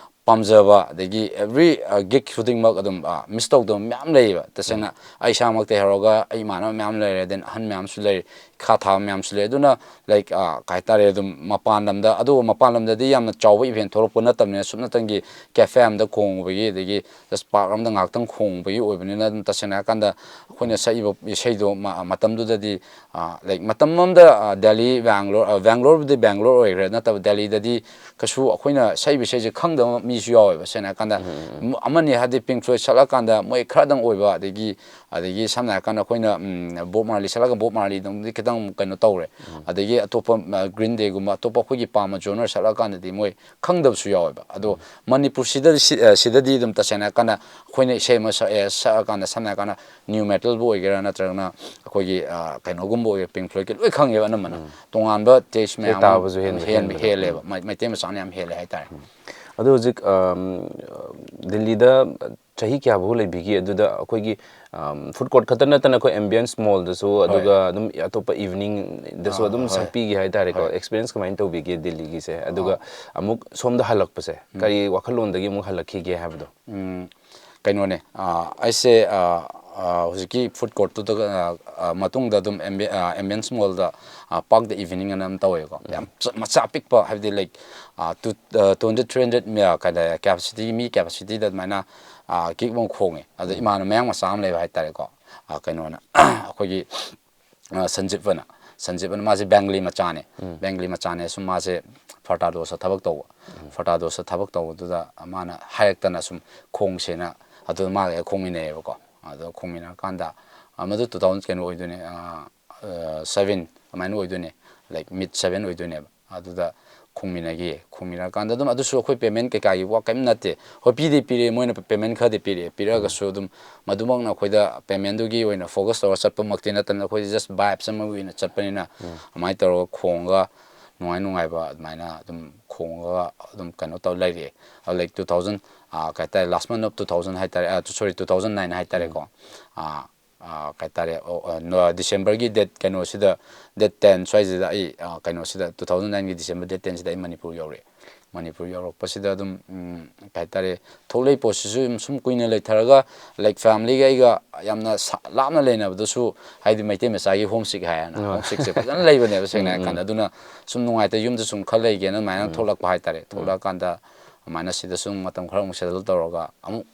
ꯄꯥꯝꯖꯕ, ꯑꯗꯒꯤ every, ꯑ, gig ꯈꯨꯗꯤꯡꯃꯛ ꯑꯗꯨꯝ, ꯑ, miss ꯇꯧꯗꯕ ꯃꯌꯥꯝ ꯂꯩꯌꯦꯕ꯫ ꯇꯁꯦꯡꯅ ꯑꯩ ꯏꯁꯥꯃꯛꯇꯩ ꯍꯧꯔꯒ ꯑꯩ ꯏꯃꯥꯟꯅꯕ ꯃꯌꯥꯝ ꯂꯩꯔꯦ, then ꯑꯍꯟ ꯃꯌꯥꯝꯁꯨ ꯂꯩꯔꯦ, ꯏꯈꯥ ꯊꯥꯕ ꯃꯌꯥꯝꯁꯨ ꯂꯩ꯫ ꯑꯗꯨꯅ, like, ꯑ, ꯀꯩ ꯍꯥꯏꯇꯥꯔꯦ, ꯑꯗꯨꯝ ꯃꯄꯥꯟ ꯂꯝꯗ, ꯑꯗꯨꯕꯨ ꯃꯄꯥꯟ ꯂꯝꯗꯗꯤ ꯌꯥꯝꯅ ꯆꯥꯎꯕ event ꯊꯣꯛꯂꯛꯄ ꯅꯠꯇꯕꯅꯤꯅ, ꯁꯨꯞꯅꯇꯪꯒꯤ cafe ꯑꯃꯗ ꯈꯣꯡꯉꯨꯕꯒꯤ, ꯑꯗꯒꯤ just park ꯑꯃꯗ ꯉꯥꯏꯍꯥꯛꯇꯪ ꯈꯣꯡꯉꯨꯕꯒꯤ ꯑꯣꯏꯕꯅꯤꯅ, ꯑꯗꯨꯝ ꯇꯁꯦꯡꯅ ꯍꯥꯏꯔꯀꯥꯟꯗ ꯑꯩꯈꯣꯏꯅ ꯁꯛꯏꯕ ꯏꯁꯩꯗꯣ ꯃ-, ꯃꯇꯝꯗꯨꯗꯗꯤ, ꯑ, like, ꯃꯇꯝ ꯑꯃꯗ, ꯑ, ꯗꯦꯜꯂꯤ, ꯕꯦꯡꯒ꯭ꯂꯣꯔ, ꯑ, ꯕꯦꯡꯒ꯭ꯂꯣꯔꯕꯨꯗꯤ ꯕꯦꯡꯒ꯭ꯂꯣꯔ ꯑꯣꯏꯈ꯭ꯔꯦ, ꯅꯠꯇꯕ ꯗꯦꯜꯂꯤꯗꯗꯤ ꯀꯩꯁꯨ ꯑꯩꯈꯣꯏꯅ ꯁꯛꯏꯕ ꯏꯁꯩꯁꯦ ꯈꯪꯗꯕ ꯃꯤꯁꯨ ꯌꯥꯎꯋꯦꯕ꯫ ꯁꯦꯡꯅ ꯍꯥꯏꯔꯀꯥꯟꯗ, ꯎꯝ, ꯎꯝ, ꯎꯝ꯫ ꯃ-, ꯑꯃꯅꯤ ꯍꯥꯏꯗꯤ Pink Floyd ꯁꯛꯂꯛꯀꯥꯟꯗ ꯃꯣꯏ ꯈꯔꯗꯪ ꯑꯣꯏꯕ, ꯑꯗꯒꯤ, ꯑꯗꯒꯤ ꯁꯝꯅ ꯍꯥꯏꯔꯀꯥꯟꯗ ꯑꯩꯈꯣꯏꯅ, ꯎꯝ, ꯕꯣꯕ ꯃꯥꯔꯂꯤ ꯁꯛꯂꯒ ꯕꯣꯕ ꯃꯥꯔꯂꯤꯗꯧꯅꯗꯤ ꯈꯤꯇꯪ ꯀꯩꯅꯣ ꯇꯧꯔꯦ꯫ ꯎꯝ꯫ ꯑꯗꯒꯤ ꯑꯇꯣꯞꯄ, ꯑ, Green Dayꯒꯨꯝꯕ ꯑꯇꯣꯞꯄ ꯑꯩꯈꯣꯏꯒꯤ ꯄꯥꯝꯕ genre ꯁꯛꯂꯛꯀꯥꯟꯗꯗꯤ ꯃꯣꯏ ꯈꯪꯗꯕꯁꯨ ꯌꯥꯎꯋꯦꯕ꯫ ꯑꯗꯣ ꯎꯝ꯫ ꯃꯅꯤꯄꯨꯔꯁꯤꯗ ꯁꯤ-, ꯑ, ꯁꯤꯗꯗꯤ ꯑꯗꯨꯝ ꯇꯁꯦꯡꯅ ꯍꯥꯏꯔꯀꯥꯟꯗ ꯑꯩꯈꯣꯏꯅ ꯏꯁꯩ ꯑꯃ ꯁꯛꯑꯦ, ꯁꯛꯑꯀꯥꯟꯗ ꯁꯝꯅ ꯍꯥꯏꯔꯀꯥꯟꯗ new metalꯕꯨ ꯑꯣꯏꯒꯦꯔꯥ ꯅꯠꯇ꯭ꯔꯒꯅ ꯑꯩꯈꯣꯏꯒꯤ, ꯑ, ꯀꯩꯅꯣꯒꯨꯝꯕ ꯑꯣꯏꯒꯦꯔꯥ, Pink Floydꯀꯤ ꯂꯣꯏ ꯈꯪꯉꯦꯕ ꯑꯅꯝꯕꯅ꯫ ꯎꯝ꯫ ꯇꯣꯉꯥꯟꯕ taste ꯏꯁꯩ ꯃꯌꯥꯝ ꯇꯥꯕꯁꯨ ꯑꯃ ꯍꯦꯟꯕ ꯍꯦꯟꯕ ꯍꯦꯟꯕꯗꯣ꯫ ꯍꯦꯜꯂꯦꯕ꯫ ꯎꯝ꯫ ꯃꯩ-, ꯃꯩꯇꯩ ꯃꯆꯥꯅ ꯌꯥꯝ ꯍꯦꯜꯂꯦ ꯍꯥꯏꯇꯥꯔꯦ꯫ ꯎꯝ꯫ ꯑꯗꯣ ꯍꯧꯖꯤꯛ, ꯑꯝ, ꯗꯤꯜꯂꯤꯗ ꯆꯍꯤ ꯀꯌꯥꯐꯥꯎ ꯂꯩꯕꯤꯒꯦ? ꯑꯗꯨꯗ ꯑꯩꯈꯣꯏꯒꯤ, ꯑꯝ, food court ꯈꯛꯇ ꯅꯠꯇꯅ ꯑꯩꯈꯣꯏ Ambience Mallꯗꯁꯨ, ꯍꯣꯏ꯫ ꯑꯗꯨꯒ ꯑꯗꯨꯝ ꯑꯇꯣꯞꯄ eveningꯗꯁꯨ ꯑꯥ, ꯑꯗꯨꯝ ꯍꯣꯏ꯫ ꯁꯛꯄꯤꯒꯦ ꯍꯥꯏꯇꯥꯔꯦꯀꯣ꯫ ꯍꯣꯏ꯫ Experience ꯀꯃꯥꯏꯅ ꯇꯧꯕꯤꯒꯦ ꯗꯤꯜꯂꯤꯒꯤꯁꯦ? ꯑꯗꯨꯒ ꯑꯥ꯫ ꯑꯃꯨꯛ ꯁꯣꯝꯗ ꯍꯜꯂꯛꯄꯁꯦ, ꯎꯝ꯫ ꯀꯔꯤ ꯋꯥꯈꯜꯂꯣꯟꯗꯒꯤ ꯑꯃꯨꯛ ꯍꯜꯂꯛꯈꯤꯒꯦ ꯍꯥꯏꯕꯗꯣ? ꯎꯝ, ꯀꯩꯅꯣꯅꯦ, ꯑꯥ, ꯑꯩꯁꯦ, ꯑꯥ, ꯑ, ꯍꯧꯖꯤꯛꯀꯤ ꯐꯨꯗ ꯀꯣꯔꯠꯇꯨꯗ, ꯑ, ꯑ, ꯃꯇꯨꯡꯗ ꯑꯗꯨꯝ ꯑꯦꯝꯕꯤ-, ꯑ, ꯑꯦꯝꯕꯤꯌꯟꯁ ꯃꯣꯜꯗ, ꯑ, ꯄꯥꯔꯛ ꯗ ꯏꯚꯤꯅꯤꯡ ꯑꯅ ꯑꯃ ꯇꯧꯋꯦꯀꯣ꯫ ꯌꯥꯝ ꯆ-, ꯃꯆꯥ ꯄꯤꯛꯄ, ꯍꯥꯏꯕꯗꯤ, ꯂꯥꯏꯛ, ꯑ, ꯇꯨ, ꯑ, ꯇꯨ ꯍꯟꯗ꯭ꯔꯦꯠ, ꯊ꯭ꯔꯤ ꯍꯟꯗ꯭ꯔꯦꯠ ꯃꯤ, ꯑ, ꯀꯩꯅꯣ, ꯀꯦꯄꯥꯁꯤꯇꯤꯒꯤ, ꯃꯤ ꯀꯦꯄꯥꯁꯤꯇꯤꯗ ꯑꯗꯨꯃꯥꯏꯅ, ꯑ, ꯀꯤꯛ ꯑꯃ ꯈꯣꯡꯉꯦ꯫ ꯑꯗ ꯏꯃꯥꯟꯅꯕ ꯃꯌꯥꯡ ꯃꯆꯥ ꯑꯃ ꯂꯩꯕ ꯍꯥꯏꯇꯥꯔꯦꯀꯣ꯫ ꯑ, ꯀꯩꯅꯣꯅ, ꯑꯩꯈꯣꯏꯒꯤ, ꯑ, ꯁꯟꯖꯤꯞ ꯑꯅ, ꯁꯟꯖꯤꯞ ꯑꯅ, ꯃꯥꯁꯦ ꯕꯦꯡꯒꯂꯤ ꯃꯆꯥꯅꯦ꯫ ꯕꯦꯡꯒꯂꯤ ꯃꯆꯥꯅꯦ꯫ ꯁꯨꯝ ꯃꯥꯁꯦ ꯐꯔꯇꯥꯗꯣꯁꯇ ꯊꯕꯛ ꯇꯧꯕ꯫ ꯐꯔꯇꯥꯗꯣꯁꯇ ꯊꯕꯛ ꯇꯧꯕꯗꯨꯗ ꯃꯥꯅ ꯍꯥꯏꯔꯛꯇꯅ ꯁꯨꯝ ꯈꯣꯡꯁꯦꯅ ꯑꯗꯨ ꯃꯥꯒ ꯈꯣꯡꯃꯤꯟꯅꯩꯌꯦꯕꯀꯣ꯫ ꯑꯗꯣ ꯈꯣꯡꯃꯤꯟꯅꯔꯀꯥꯟꯗ, ꯑ, ꯃꯗꯨ ꯇꯨ ꯊꯥꯎꯖꯟ ꯀꯩꯅꯣ ꯑꯣꯏꯗꯣꯏꯅꯦ, ꯑ, ꯑ, ꯁꯚꯦꯟ ꯑꯗꯨꯃꯥꯏꯅ ꯑꯣꯏꯗꯣꯏꯅꯦ, ꯂꯥꯏꯛ, ꯃꯤꯠ ꯁꯚꯦꯟ ꯑꯣꯏꯗꯣꯏꯅꯦꯕ꯫ ꯑꯗꯨꯗ ꯈꯣꯡꯃꯤꯟꯅꯈꯤ꯫ ꯈꯣꯡꯃꯤꯟꯅꯔꯀꯥꯟꯗ ꯑꯗꯨꯝ ꯑꯗꯨꯁꯨ ꯑꯩꯈꯣꯏ ꯄꯦꯃꯦꯟ ꯀꯩꯀꯥꯒꯤ ꯋꯥ ꯀꯔꯤꯝ ꯅꯠꯇꯦ꯫ ꯍꯣꯏ, ꯄꯤꯗꯤ ꯄꯤꯔꯛꯑꯦ, ꯃꯣꯏꯅ ꯄꯦꯃꯦꯟ ꯈꯔꯗꯤ ꯄꯤꯔꯛꯑꯦ꯫ ꯄꯤꯔꯛꯑꯒꯁꯨ ꯑꯗꯨꯝ ꯃꯗꯨꯃꯛꯅ ꯑꯩꯈꯣꯏꯗ ꯄꯦꯃꯦꯟꯗꯨꯒꯤ ꯑꯣꯏꯅ ꯐꯣꯀꯁ ꯇꯧꯔ ꯆꯠꯄꯃꯛꯇꯤ ꯅꯠꯇꯅ, ꯑꯩꯈꯣꯏꯗꯤ ꯖꯁ ꯚꯥꯏꯕꯁ ꯑꯃꯒꯤ ꯑꯣꯏꯅ ꯆꯠꯄꯅꯤꯅ, ꯑꯗꯨꯃꯥꯏꯅ ꯇꯧꯔꯒ ꯈꯣꯡꯉꯒ ꯅꯨꯡꯉꯥꯏ ꯅꯨꯡꯉꯥꯏꯕ ꯑꯗꯨꯃꯥꯏꯅ ꯑꯗꯨꯝ ꯈꯣꯡꯉꯒ ꯑꯗꯨꯝ ꯀꯩꯅꯣ ꯇꯧꯔ ꯂꯩꯔꯛꯑꯦ꯫ ꯑꯗꯨ, ꯂꯥꯏꯛ, ꯇꯨ ꯊꯥꯎꯖꯟ, ꯑ, ꯀꯩ ꯍꯥꯏꯇꯥꯔꯦ, ꯂꯥꯁ ꯃꯟ ꯑꯣꯐ ꯇꯨ ꯊꯥꯎꯖꯟ ꯍꯥꯏꯇꯥꯔꯦ, ꯑ, ꯇꯨ, ꯁꯣꯔꯤ, ꯇꯨ ꯊꯥꯎꯖꯟ ꯅꯥꯏꯟ ꯍꯥꯏꯇꯥꯔꯦꯀꯣ꯫ ꯑ, ꯑ, ꯀꯩ ꯍꯥꯏꯇꯥꯔꯦ, ꯑꯣ, ꯑ, ꯅꯣ-, ꯗꯤꯁꯦꯝꯕꯔꯒꯤ ꯗꯦꯠ ꯀꯩꯅꯣꯁꯤꯗ, ꯗꯦꯠ ꯇꯦꯟ ꯁ꯭ꯋꯥꯏꯁꯤꯗ ꯑꯩ, ꯑ, ꯀꯩꯅꯣꯁꯤꯗ, ꯇꯨ ꯊꯥꯎꯖꯟ ꯅꯥꯏꯟꯒꯤ ꯗꯤꯁꯦꯝꯕꯔ ꯗꯦꯠ ꯇꯦꯟꯁꯤꯗ ꯑꯩ ꯃꯅꯤꯄꯨꯔ ꯌꯧꯔꯛꯑꯦ꯫ ꯃꯅꯤꯄꯨꯔ ꯌꯧꯔꯛꯄꯁꯤꯗ ꯑꯗꯨꯝ, ꯎꯝ, ꯀꯩ ꯍꯥꯏꯇꯥꯔꯦ, ꯊꯣꯛꯂꯛꯏ ꯄꯣꯠꯁꯤꯁꯨ ꯑꯗꯨꯝ ꯁꯨꯝ ꯀꯨꯏꯅ ꯂꯩꯊꯔꯒ, ꯂꯥꯏꯛ, ꯐꯦꯃꯤꯂꯤꯒ ꯑꯩꯒ ꯌꯥꯝꯅ ꯁꯥ-, ꯂꯥꯞꯅ ꯂꯩꯅꯕꯗꯨꯁꯨ, ꯍꯥꯏꯗꯤ ꯃꯩꯇꯩ ꯃꯆꯥꯒꯤ ꯍꯣꯝ ꯁꯤꯛ ꯍꯥꯏꯌꯦꯅ, ꯑꯥ꯫ ꯍꯣꯝ ꯁꯤꯛꯁꯦ ꯐꯖꯅ ꯂꯩꯕꯅꯦꯕ, ꯁꯦꯡꯅ ꯎꯝ, ꯍꯥꯏꯔꯀꯥꯟꯗ꯫ ꯎꯝ꯫ ꯑꯗꯨꯅ ꯁꯨꯝ ꯅꯨꯡꯉꯥꯏꯇ ꯌꯨꯝꯗ ꯁꯨꯝ ꯈꯔ ꯂꯩꯒꯦꯅ ꯑꯗꯨꯃꯥꯏꯅ ꯎꯝ꯫ ꯊꯣꯛꯂꯛꯄ ꯍꯥꯏꯇꯥꯔꯦ꯫ ꯎꯝ꯫ ꯊꯣꯛꯂꯛꯑꯀꯥꯟꯗ ꯑꯗꯨꯃꯥꯏꯅ ꯁꯤꯗ ꯁꯨꯝ ꯃꯇꯝ ꯈꯔ ꯑꯃꯨꯛ ꯁꯦꯇꯜ ꯇꯧꯔꯒ ꯑꯃꯨꯛ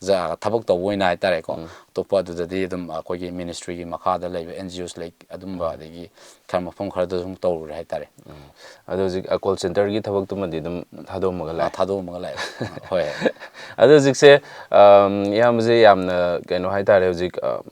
ꯖ-, ꯊꯕꯛ ꯇꯧꯕ ꯑꯣꯏꯅ ꯍꯥꯏꯇꯥꯔꯦꯀꯣ꯫ ꯎꯝ꯫ ꯑꯇꯣꯞꯄ ꯑꯗꯨꯗꯗꯤ ꯑꯗꯨꯝ ꯑꯩꯈꯣꯏꯒꯤ ꯃꯤꯅꯤꯁꯇ꯭ꯔꯤꯒꯤ ꯃꯈꯥꯗ ꯂꯩꯕ ꯑꯦꯟ ꯖꯤ ꯑꯣꯁ ꯂꯩ, ꯑꯗꯨꯝꯕ, ꯎꯝ꯫ ꯑꯗꯒꯤ ꯈꯔ ꯃꯐꯝ ꯈꯔꯗ ꯁꯨꯝ ꯇꯧꯔꯨꯔꯦ ꯍꯥꯏꯇꯥꯔꯦ꯫ ꯎꯝ꯫ ꯑꯗꯣ ꯍꯧꯖꯤꯛ, ꯑ, ꯀꯣꯜ ꯁꯦꯟꯇꯔꯒꯤ ꯊꯕꯛꯇꯨꯃꯗꯤ ꯑꯗꯨꯝ ꯊꯥꯗꯣꯛꯑꯝꯃꯒ ꯑꯥ, ꯂꯥꯛꯑꯦ꯫ ꯊꯥꯗꯣꯛꯑꯝꯃꯒ ꯂꯥꯛꯑꯦ꯫ ꯑꯥ, ꯍꯣꯏ꯫ ꯑꯗꯣ ꯍꯧꯖꯤꯛꯁꯦ, ꯑꯝ, ꯏꯌꯥꯝꯕꯁꯦ ꯌꯥꯝꯅ, ꯀꯩꯅꯣ ꯍꯥꯏꯇꯥꯔꯦ, ꯍꯧꯖꯤꯛ, ꯑꯝ,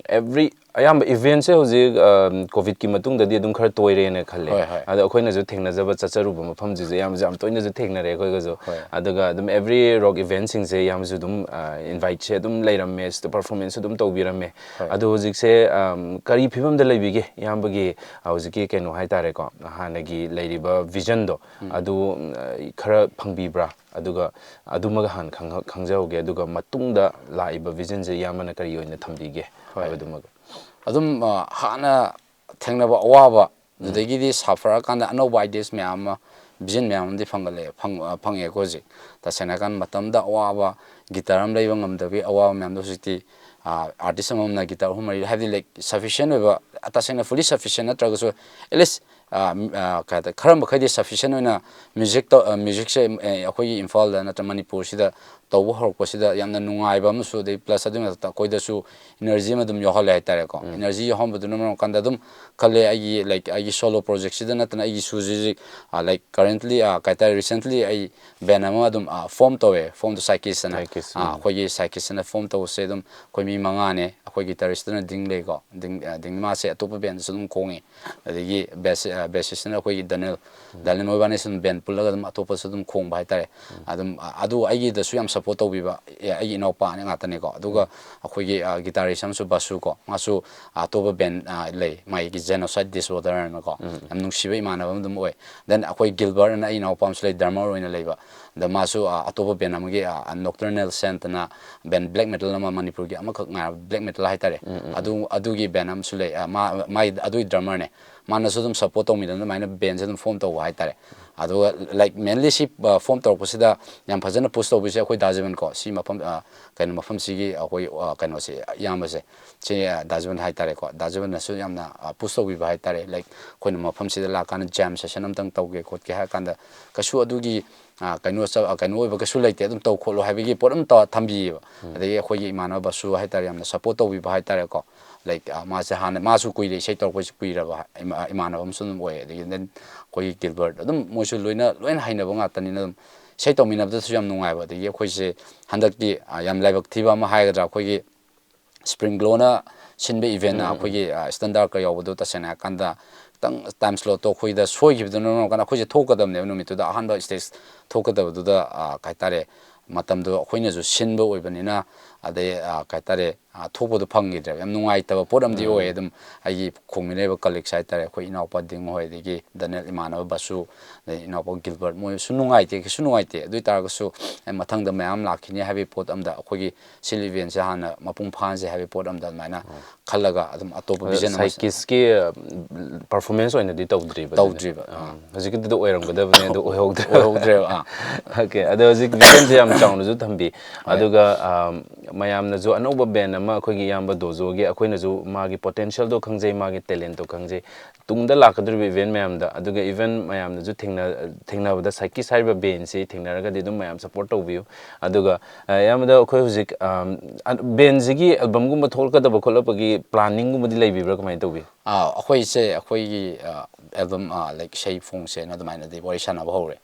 ꯑꯦꯕ꯭ꯔꯤ, ꯑꯌꯥꯝꯕ ꯏꯚꯦꯟꯁꯦ ꯍꯧꯖꯤꯛ, ꯑꯝ, ꯀꯣꯚꯤꯗꯀꯤ ꯃꯇꯨꯡꯗꯗꯤ ꯑꯗꯨꯝ ꯈꯔ ꯇꯣꯏꯔꯦꯅ ꯈꯜꯂꯦ꯫ ꯍꯣꯏ, ꯍꯣꯏ꯫ ꯑꯗꯣ ꯑꯩꯈꯣꯏꯅꯁꯨ ꯊꯦꯡꯅꯖꯕ, ꯆꯠꯆꯔꯨꯕ ꯃꯐꯝꯁꯤꯁꯨ ꯏꯌꯥꯝꯕꯁꯨ ꯌꯥꯝ ꯇꯣꯏꯅꯁꯨ ꯊꯦꯡꯅꯔꯦ ꯑꯩꯈꯣꯏꯒꯁꯨ꯫ ꯍꯣꯏ꯫ ꯑꯗꯨꯒ ꯑꯗꯨꯝ ꯑꯦꯕ꯭ꯔꯤ ꯔꯣꯛ ꯏꯚꯦꯟꯁꯤꯡꯁꯦ ꯏꯌꯥꯝꯕꯁꯨ ꯑꯗꯨꯝ, ꯑ, ꯏꯟꯚꯥꯏꯠꯁꯦ ꯑꯗꯨꯝ ꯂꯩꯔꯝꯃꯦ, ꯄꯔꯐꯣꯔꯃꯦꯟꯁꯁꯨ ꯑꯗꯨꯝ ꯇꯧꯕꯤꯔꯝꯃꯦ꯫ ꯍꯣꯏ꯫ ꯑꯗꯣ ꯍꯧꯖꯤꯛꯁꯦ, ꯑꯝ, ꯀꯔꯤ ꯐꯤꯕꯝꯗ ꯂꯩꯕꯤꯒꯦ ꯏꯌꯥꯝꯕꯒꯤ, ꯑ, ꯍꯧꯖꯤꯛꯀꯤ ꯀꯩꯅꯣ ꯍꯥꯏꯇꯥꯔꯦꯀꯣ, ꯍꯥꯟꯅꯒꯤ ꯂꯩꯔꯤꯕ ꯚꯤꯖꯟꯗꯣ, ꯎꯝ꯫ ꯑꯗꯨ, ꯎꯝ, ꯈꯔ ꯐꯪꯕꯤꯕ꯭ꯔꯥ? ꯑꯗꯨꯒ ꯑꯗꯨꯃꯒ ꯍꯥꯟꯅ ꯈꯪ-, ꯈꯪꯖꯍꯧꯒꯦ, ꯑꯗꯨꯒ ꯃꯇꯨꯡꯗ ꯂꯥꯛꯏꯕ ꯚꯤꯖꯟꯁꯦ ꯏꯌꯥꯝꯕꯅ ꯀꯔꯤ ꯑꯣꯏꯅ ꯊꯝꯕꯤꯒꯦ ꯍꯣꯏ꯫ ꯍꯥꯏꯕꯗꯨꯃꯒ꯫ ꯑꯗꯨꯝ, ꯑ, ꯍꯥꯟꯅ ꯊꯦꯡꯅꯕ ꯑꯋꯥꯕ, ꯎꯝ꯫ ꯑꯗꯨꯗꯒꯤꯗꯤ ꯁꯥꯐꯔꯀꯥꯟꯗ ꯑꯅꯧꯕ ꯑꯥꯏꯗꯤꯌꯥꯁ ꯃꯌꯥꯝ ꯑꯃ vision ꯃꯌꯥꯝ ꯑꯃꯗꯤ ꯐꯪꯒꯠꯂꯛꯑꯦ, ꯐꯪ-, ꯑ, ꯐꯪꯉꯦꯀꯣ ꯍꯧꯖꯤꯛ꯫ ꯇꯁꯦꯡꯅ ꯍꯥꯏꯀꯥꯟꯗ ꯃꯇꯝꯗ ꯑꯋꯥꯕ guitar ꯑꯃ ꯂꯩꯕ ꯉꯝꯗꯕꯒꯤ ꯑꯋꯥꯕ ꯃꯌꯥꯝꯗꯣ ꯍꯧꯖꯤꯛꯇꯤ, ꯑ, artist ꯑꯃꯃꯝꯅ guitar ꯑꯍꯨꯝ ꯃꯔꯤ, ꯍꯥꯏꯕꯗꯤ, like, sufficient ꯑꯣꯏꯕ, ꯇꯁꯦꯡꯅ fully sufficient ꯅꯠꯇ꯭ꯔꯒꯁꯨ, at least, ꯑ, ꯀꯩ ꯍꯥꯏꯇꯥꯔꯦ, ꯈꯔ ꯃꯈꯩꯗꯤ sufficient ꯑꯣꯏꯅ music ꯇꯧ-, ꯑ, musicꯁꯦ, ꯑ, ꯑꯩꯈꯣꯏꯒꯤ ꯏꯝꯐꯥꯜꯗ ꯅꯠꯇ꯭ꯔꯒ ꯃꯅꯤꯄꯨꯔꯁꯤꯗ ꯇꯧꯕ ꯍꯧꯔꯛꯄꯁꯤꯗ ꯌꯥꯝꯅ ꯅꯨꯡꯉꯥꯏꯕ ꯑꯃꯁꯨ, ꯑꯗꯩ plus ꯑꯗꯨꯒꯤ ꯃꯊꯛꯇ ꯑꯩꯈꯣꯏꯗꯁꯨ energy ꯑꯃ ꯑꯗꯨꯝ ꯌꯥꯎꯍꯜꯂꯦ ꯍꯥꯏꯇꯥꯔꯦꯀꯣ꯫ Energy ꯌꯥꯎꯍꯟꯕꯗꯨꯅ ꯃꯔꯝ ꯑꯣꯏꯔꯀꯥꯟꯗ ꯑꯗꯨꯝ ꯈꯜꯂꯦ, ꯑꯩꯒꯤ, like, ꯑꯩꯒꯤ solo projectꯁꯤꯗ ꯅꯠꯇꯅ ꯑꯩꯒꯤꯁꯨ ꯍꯧꯖꯤꯛ ꯍꯧꯖꯤꯛ, ꯑ, like, currently, ꯑ, ꯀꯩ ꯍꯥꯏꯇꯥꯔꯦ, recently ꯑꯩ band ꯑꯃ ꯑꯗꯨꯝ, ꯑ, form ꯇꯧꯋꯦ, Form the Psychics ꯑꯅ꯫ Psychics, ꯑ, ꯎꯝ꯫ ꯑꯩꯈꯣꯏꯒꯤ Psychics ꯑꯅ form ꯇꯧꯕꯁꯦ ꯑꯗꯨꯝ ꯑꯩꯈꯣꯏ ꯃꯤ ꯃꯉꯥꯅꯦ꯫ ꯑꯩꯈꯣꯏ guitaristꯇꯨꯅ ꯗꯤꯡ ꯂꯩꯀꯣ, ꯗꯤꯡ, ꯑ, ꯗꯤꯡ ꯃꯥꯁꯦ ꯑꯇꯣꯞꯄ bandꯗꯁꯨ ꯑꯗꯨꯝ ꯈꯣꯡꯉꯦ꯫ ꯑꯗꯒꯤ bass-, ꯑ, bassistꯅ ꯑꯩꯈꯣꯏꯒꯤ ꯗꯅꯤꯜ, ꯗꯅꯤꯜ ꯃꯣꯏꯕꯥꯅꯤꯁꯨ ꯑꯗꯨꯝ band ꯄꯨꯜꯂꯒ ꯑꯗꯨꯝ ꯑꯇꯣꯞꯄꯁꯨ ꯑꯗꯨꯝ ꯈꯣꯡꯕ ꯍꯥꯏꯇꯥꯔꯦ꯫ ꯑꯗꯨꯝ, ꯑ-, ꯑꯗꯨ ꯑꯩꯒꯤꯗꯁꯨ ꯌꯥꯝ support ꯇꯧꯕꯤꯕ, ꯑꯦ, ꯑꯩꯒꯤ ꯏꯅꯥꯎꯄꯥ ꯉꯥꯛꯇꯅꯦꯀꯣ꯫ ꯑꯗꯨꯒ ꯑꯩꯈꯣꯏꯒꯤ, ꯑ, guitarist ꯑꯃꯁꯨ ꯕꯥꯁꯨ ꯀꯣ, ꯃꯥꯁꯨ, ꯑ, ꯑꯇꯣꯞꯄ band, ꯑ, ꯂꯩ, ꯃꯥꯒꯤ Genocide Disorder ꯍꯥꯏꯅꯀꯣ꯫ ꯌꯥꯝ ꯅꯨꯡꯁꯤꯕ ꯏꯃꯥꯟꯅꯕ ꯑꯃ ꯑꯗꯨꯝ ꯑꯣꯏ꯫ Then ꯑꯩꯈꯣꯏ Gilbert ꯑꯅ ꯑꯩ ꯏꯅꯥꯎꯄꯥ ꯑꯃꯁꯨ ꯂꯩ, drummer ꯑꯣꯏꯅ ꯂꯩꯕ꯫ ꯑꯗ ꯃꯥꯁꯨ, ꯑ, ꯑꯇꯣꯞꯄ band ꯑꯃꯒꯤ, ꯑ, Nocturnal Saint ꯑꯅ band, black metal ꯑꯃ, ꯃꯅꯤꯄꯨꯔꯒꯤ ꯑꯃꯈꯛ ꯉꯥꯏꯔꯕ black metal ꯍꯥꯏꯇꯥꯔꯦ꯫ ꯑꯗꯨ, ꯑꯗꯨꯒꯤ band ꯑꯃꯁꯨ ꯂꯩ꯫ ꯑ, ꯃꯥ, ꯃꯥꯏ, ꯑꯗꯨꯒꯤ drummerꯅꯦ꯫ ꯃꯥꯅꯁꯨ ꯑꯗꯨꯝ support ꯇꯧꯃꯤꯟꯅꯗꯅ ꯑꯗꯨꯃꯥꯏꯅ bandꯁꯦ ꯑꯗꯨꯝ form ꯇꯧꯕ ꯍꯥꯏꯇꯥꯔꯦ꯫ ꯑꯗꯨꯒ, like, mainly ꯁꯤ, ꯑ, form ꯇꯧꯔꯛꯄꯁꯤꯗ ꯌꯥꯝ ꯐꯖꯅ push ꯇꯧꯕꯤꯁꯦ ꯑꯩꯈꯣꯏ ꯗꯥ ꯖꯤꯕꯟ ꯀꯣ꯫ ꯁꯤ ꯃꯐꯝ, ꯑ, ꯀꯩꯅꯣ, ꯃꯐꯝꯁꯤꯒꯤ ꯑꯩꯈꯣꯏ, ꯑ, ꯀꯩꯅꯣꯁꯦ, ꯏꯌꯥꯝꯕꯁꯦ, ꯁꯤ, ꯑ, ꯗꯥ ꯖꯤꯕꯟ ꯍꯥꯏꯇꯥꯔꯦꯀꯣ꯫ ꯗꯥ ꯖꯤꯕꯟꯅꯁꯨ ꯌꯥꯝꯅ, ꯑ, push ꯇꯧꯕꯤꯕ ꯍꯥꯏꯇꯥꯔꯦ꯫ Like, ꯑꯩꯈꯣꯏꯅ ꯃꯐꯝꯁꯤꯗ ꯂꯥꯛꯀꯥꯟꯗ jam session ꯑꯝꯇꯪ ꯇꯧꯒꯦ ꯈꯣꯠꯀꯦ ꯍꯥꯏꯔ ꯀꯥꯟꯗ ꯀꯩꯁꯨ ꯑꯗꯨꯒꯤ, ꯑ, ꯀꯩꯅꯣ ꯆ-, ꯑ, ꯀꯩꯅꯣ ꯑꯣꯏꯕ ꯀꯩꯁꯨ ꯂꯩꯇꯦ, ꯑꯗꯨꯝ ꯇꯧ ꯈꯣꯠꯂꯣ ꯍꯥꯏꯕꯒꯤ ꯄꯣꯠ ꯑꯃ ꯇꯧꯔ ꯊꯝꯕꯤꯌꯦꯕ꯫ ꯑꯗꯒꯤ ꯑꯩꯈꯣꯏꯒꯤ ꯏꯃꯥꯟꯅꯕꯁꯨ ꯍꯥꯏꯇꯥꯔꯦ, ꯌꯥꯝꯅ support ꯇꯧꯕꯤꯕ ꯍꯥꯏꯇꯥꯔꯦꯀꯣ꯫ Like, ꯑ, ꯃꯥꯁꯦ ꯍꯥꯟꯅ, ꯃꯥꯁꯨ ꯀꯨꯏꯔꯦ, ꯏꯁꯩ ꯇꯧꯔꯛꯄꯁꯦ ꯀꯨꯏꯔꯕ ꯏꯃꯥ-, ꯏꯃꯥꯟꯅꯕ ꯑꯃꯁꯨ ꯑꯗꯨꯝ ꯑꯣꯏ꯫ ꯑꯗꯒꯤ then ꯑꯩꯈꯣꯏꯒꯤ Gilbert, ꯑꯗꯨꯝ ꯃꯣꯏꯁꯨ ꯂꯣꯏꯅ, ꯂꯣꯏꯅ ꯍꯩꯅꯕ ꯉꯥꯛꯇꯅꯤꯅ ꯑꯗꯨꯝ ꯏꯁꯩ ꯇꯧꯃꯤꯟꯅꯕꯗꯁꯨ ꯌꯥꯝ ꯅꯨꯡꯉꯥꯏꯕ꯫ ꯑꯗꯒꯤ ꯑꯩꯈꯣꯏꯁꯦ ꯍꯟꯗꯛꯇꯤ, ꯑ, ꯌꯥꯝ ꯂꯥꯏꯕꯛ ꯊꯤꯕ ꯑꯃ ꯍꯥꯏꯒꯗ꯭ꯔꯥ, ꯑꯩꯈꯣꯏꯒꯤ Spring Glow ꯅ ꯁꯤꯟꯕ event ꯅ ꯑꯩꯈꯣꯏꯒꯤ, ꯑ, standard ꯀ ꯌꯥꯎꯕꯗꯣ, ꯇꯁꯦꯡꯅ ꯍꯥꯏꯔꯀꯥꯟꯗ ꯈꯤꯇꯪ time slot ꯇꯣ ꯑꯩꯈꯣꯏꯗ ꯁꯣꯏꯈꯤꯕꯗꯨꯅ ꯃꯔꯝ ꯑꯣꯏꯔꯀꯥꯟꯗ ꯑꯩꯈꯣꯏꯁꯦ ꯊꯣꯛꯀꯗꯕꯅꯦꯕ ꯅꯨꯃꯤꯠꯇꯨꯗ, ꯑꯍꯥꯟꯕ stage ꯊꯣꯛꯀꯗꯕꯗꯨꯗ, ꯑ, ꯀꯩ ꯍꯥꯏꯇꯥꯔꯦ, ꯃꯇꯝꯗꯣ ꯑꯩꯈꯣꯏꯅꯁꯨ ꯁꯤꯟꯕ ꯑꯣꯏꯕꯅꯤꯅ, ꯑꯗꯩ ꯑ, ꯀꯩ ꯍꯥꯏꯇꯥꯔꯦ, ꯑ, ꯊꯣꯛꯄꯗꯣ ꯐꯪꯈꯤꯗ꯭ꯔꯦꯕ꯫ ꯌꯥꯝ ꯅꯨꯡꯉꯥꯏꯇꯕ ꯄꯣꯠ ꯑꯃꯗꯤ ꯑꯣꯏꯌꯦ꯫ ꯑꯗꯨꯝ ꯑꯩꯒꯤ ꯈꯣꯡꯃꯤꯟꯅꯔꯤꯕ colleagues ꯍꯥꯏꯇꯥꯔꯦ, ꯑꯩꯈꯣꯏ ꯏꯅꯥꯎꯄꯥ ꯗꯤꯡ ꯍꯣꯏ, ꯑꯗꯒꯤ ꯗꯅꯦꯜ, ꯏꯃꯥꯟꯅꯕ ꯕꯁꯨ, ꯑꯗꯩ ꯏꯅꯥꯎꯄꯥ ꯒꯤꯜꯕꯔꯠ, ꯃꯣꯏꯁꯨ ꯅꯨꯡꯉꯥꯏꯇꯦ, ꯀꯩꯁꯨ ꯅꯨꯡꯉꯥꯏꯇꯦ꯫ ꯑꯗꯨ ꯑꯣꯏ ꯇꯥꯔꯒꯁꯨ ꯑꯩ ꯃꯊꯪꯗ ꯃꯌꯥꯝ ꯂꯥꯛꯈꯤꯅꯤ ꯍꯥꯏꯕꯒꯤ ꯄꯣꯠ ꯑꯃꯗ, ꯑꯩꯈꯣꯏꯒꯤ ꯁꯤꯜ eventꯁꯦ ꯍꯥꯟꯅ ꯃꯄꯨꯡ ꯐꯥꯍꯟꯁꯦ ꯍꯥꯏꯕꯒꯤ ꯄꯣꯠ ꯑꯃꯗ ꯑꯗꯨꯃꯥꯏꯅ ꯈꯜꯂꯒ ꯑꯗꯨꯝ ꯑꯇꯣꯞꯄ vision ꯑꯃ ꯁꯥꯏꯀꯤꯁꯀꯤ performance ꯑꯣꯏꯅꯗꯤ ꯇꯧꯗ꯭ꯔꯤꯕ ꯑꯗꯨꯗꯤ? ꯇꯧꯗ꯭ꯔꯤꯕ꯫ ꯑꯥ꯫ ꯎꯝ, ꯍꯧꯖꯤꯛꯀꯤꯗꯨꯗ ꯑꯣꯏꯔꯝꯒꯗꯕꯅꯦ, ꯑꯗꯨ ꯑꯣꯏꯍꯧꯗ꯭ꯔꯦ꯫ ꯑꯣꯏꯍꯧꯗ꯭ꯔꯦꯕ꯫ ꯑꯥ꯫ Okay, ꯑꯗꯣ ꯍꯧꯖꯤꯛ visionꯁꯦ ꯌꯥꯝ ꯆꯥꯎꯅꯁꯨ ꯊꯝꯕꯤ꯫ ꯑꯗꯨꯒ ꯑꯝ, ꯃꯌꯥꯝꯅꯁꯨ ꯑꯅꯧꯕ band ꯑꯃ, ꯑꯩꯈꯣꯏꯒꯤ ꯏꯌꯥꯝꯕ ꯗꯣꯖꯣꯒꯤ, ꯑꯩꯈꯣꯏꯅꯁꯨ ꯃꯥꯒꯤ potentialꯗꯣ ꯈꯪꯖꯩ, ꯃꯥꯒꯤ talentꯇꯣ ꯈꯪꯖꯩ꯫ ꯇꯨꯡꯗ ꯂꯥꯛꯀꯗꯧꯔꯤꯕ event ꯃꯌꯥꯝꯗ, ꯑꯗꯨꯒ even ꯃꯌꯥꯝꯅꯁꯨ ꯊꯦꯡꯅ-, ꯊꯦꯡꯅꯕꯗ ꯁꯥꯏꯀꯤꯁ ꯍꯥꯏꯔꯤꯕ bandꯁꯤ ꯊꯦꯡꯅꯔꯒꯗꯤ ꯑꯗꯨꯝ ꯃꯌꯥꯝ support ꯇꯧꯕꯤꯌꯨ꯫ ꯑꯗꯨꯒ ꯑ, ꯏꯌꯥꯝꯕꯗ ꯑꯩꯈꯣꯏ ꯍꯧꯖꯤꯛ ꯑꯝ, ꯑ, bandꯁꯤꯒꯤ albumꯒꯨꯝꯕ ꯊꯣꯛꯂꯛꯀꯗꯕ ꯈꯣꯠꯂꯛꯄꯒꯤ planningꯒꯨꯝꯕꯗꯤ ꯂꯩꯕꯤꯕ꯭ꯔꯥ, ꯀꯃꯥꯏꯅ ꯇꯧꯕꯤ? ꯑꯥ, ꯑꯩꯈꯣꯏꯁꯦ, ꯑꯩꯈꯣꯏꯒꯤ ꯑ, album ꯑ, like ꯏꯁꯩ ꯐꯣꯡꯁꯦꯅ ꯑꯗꯨꯃꯥꯏꯅꯗꯤ ꯋꯥꯔꯤ ꯁꯥꯟꯅꯕ ꯍꯧꯔꯦ꯫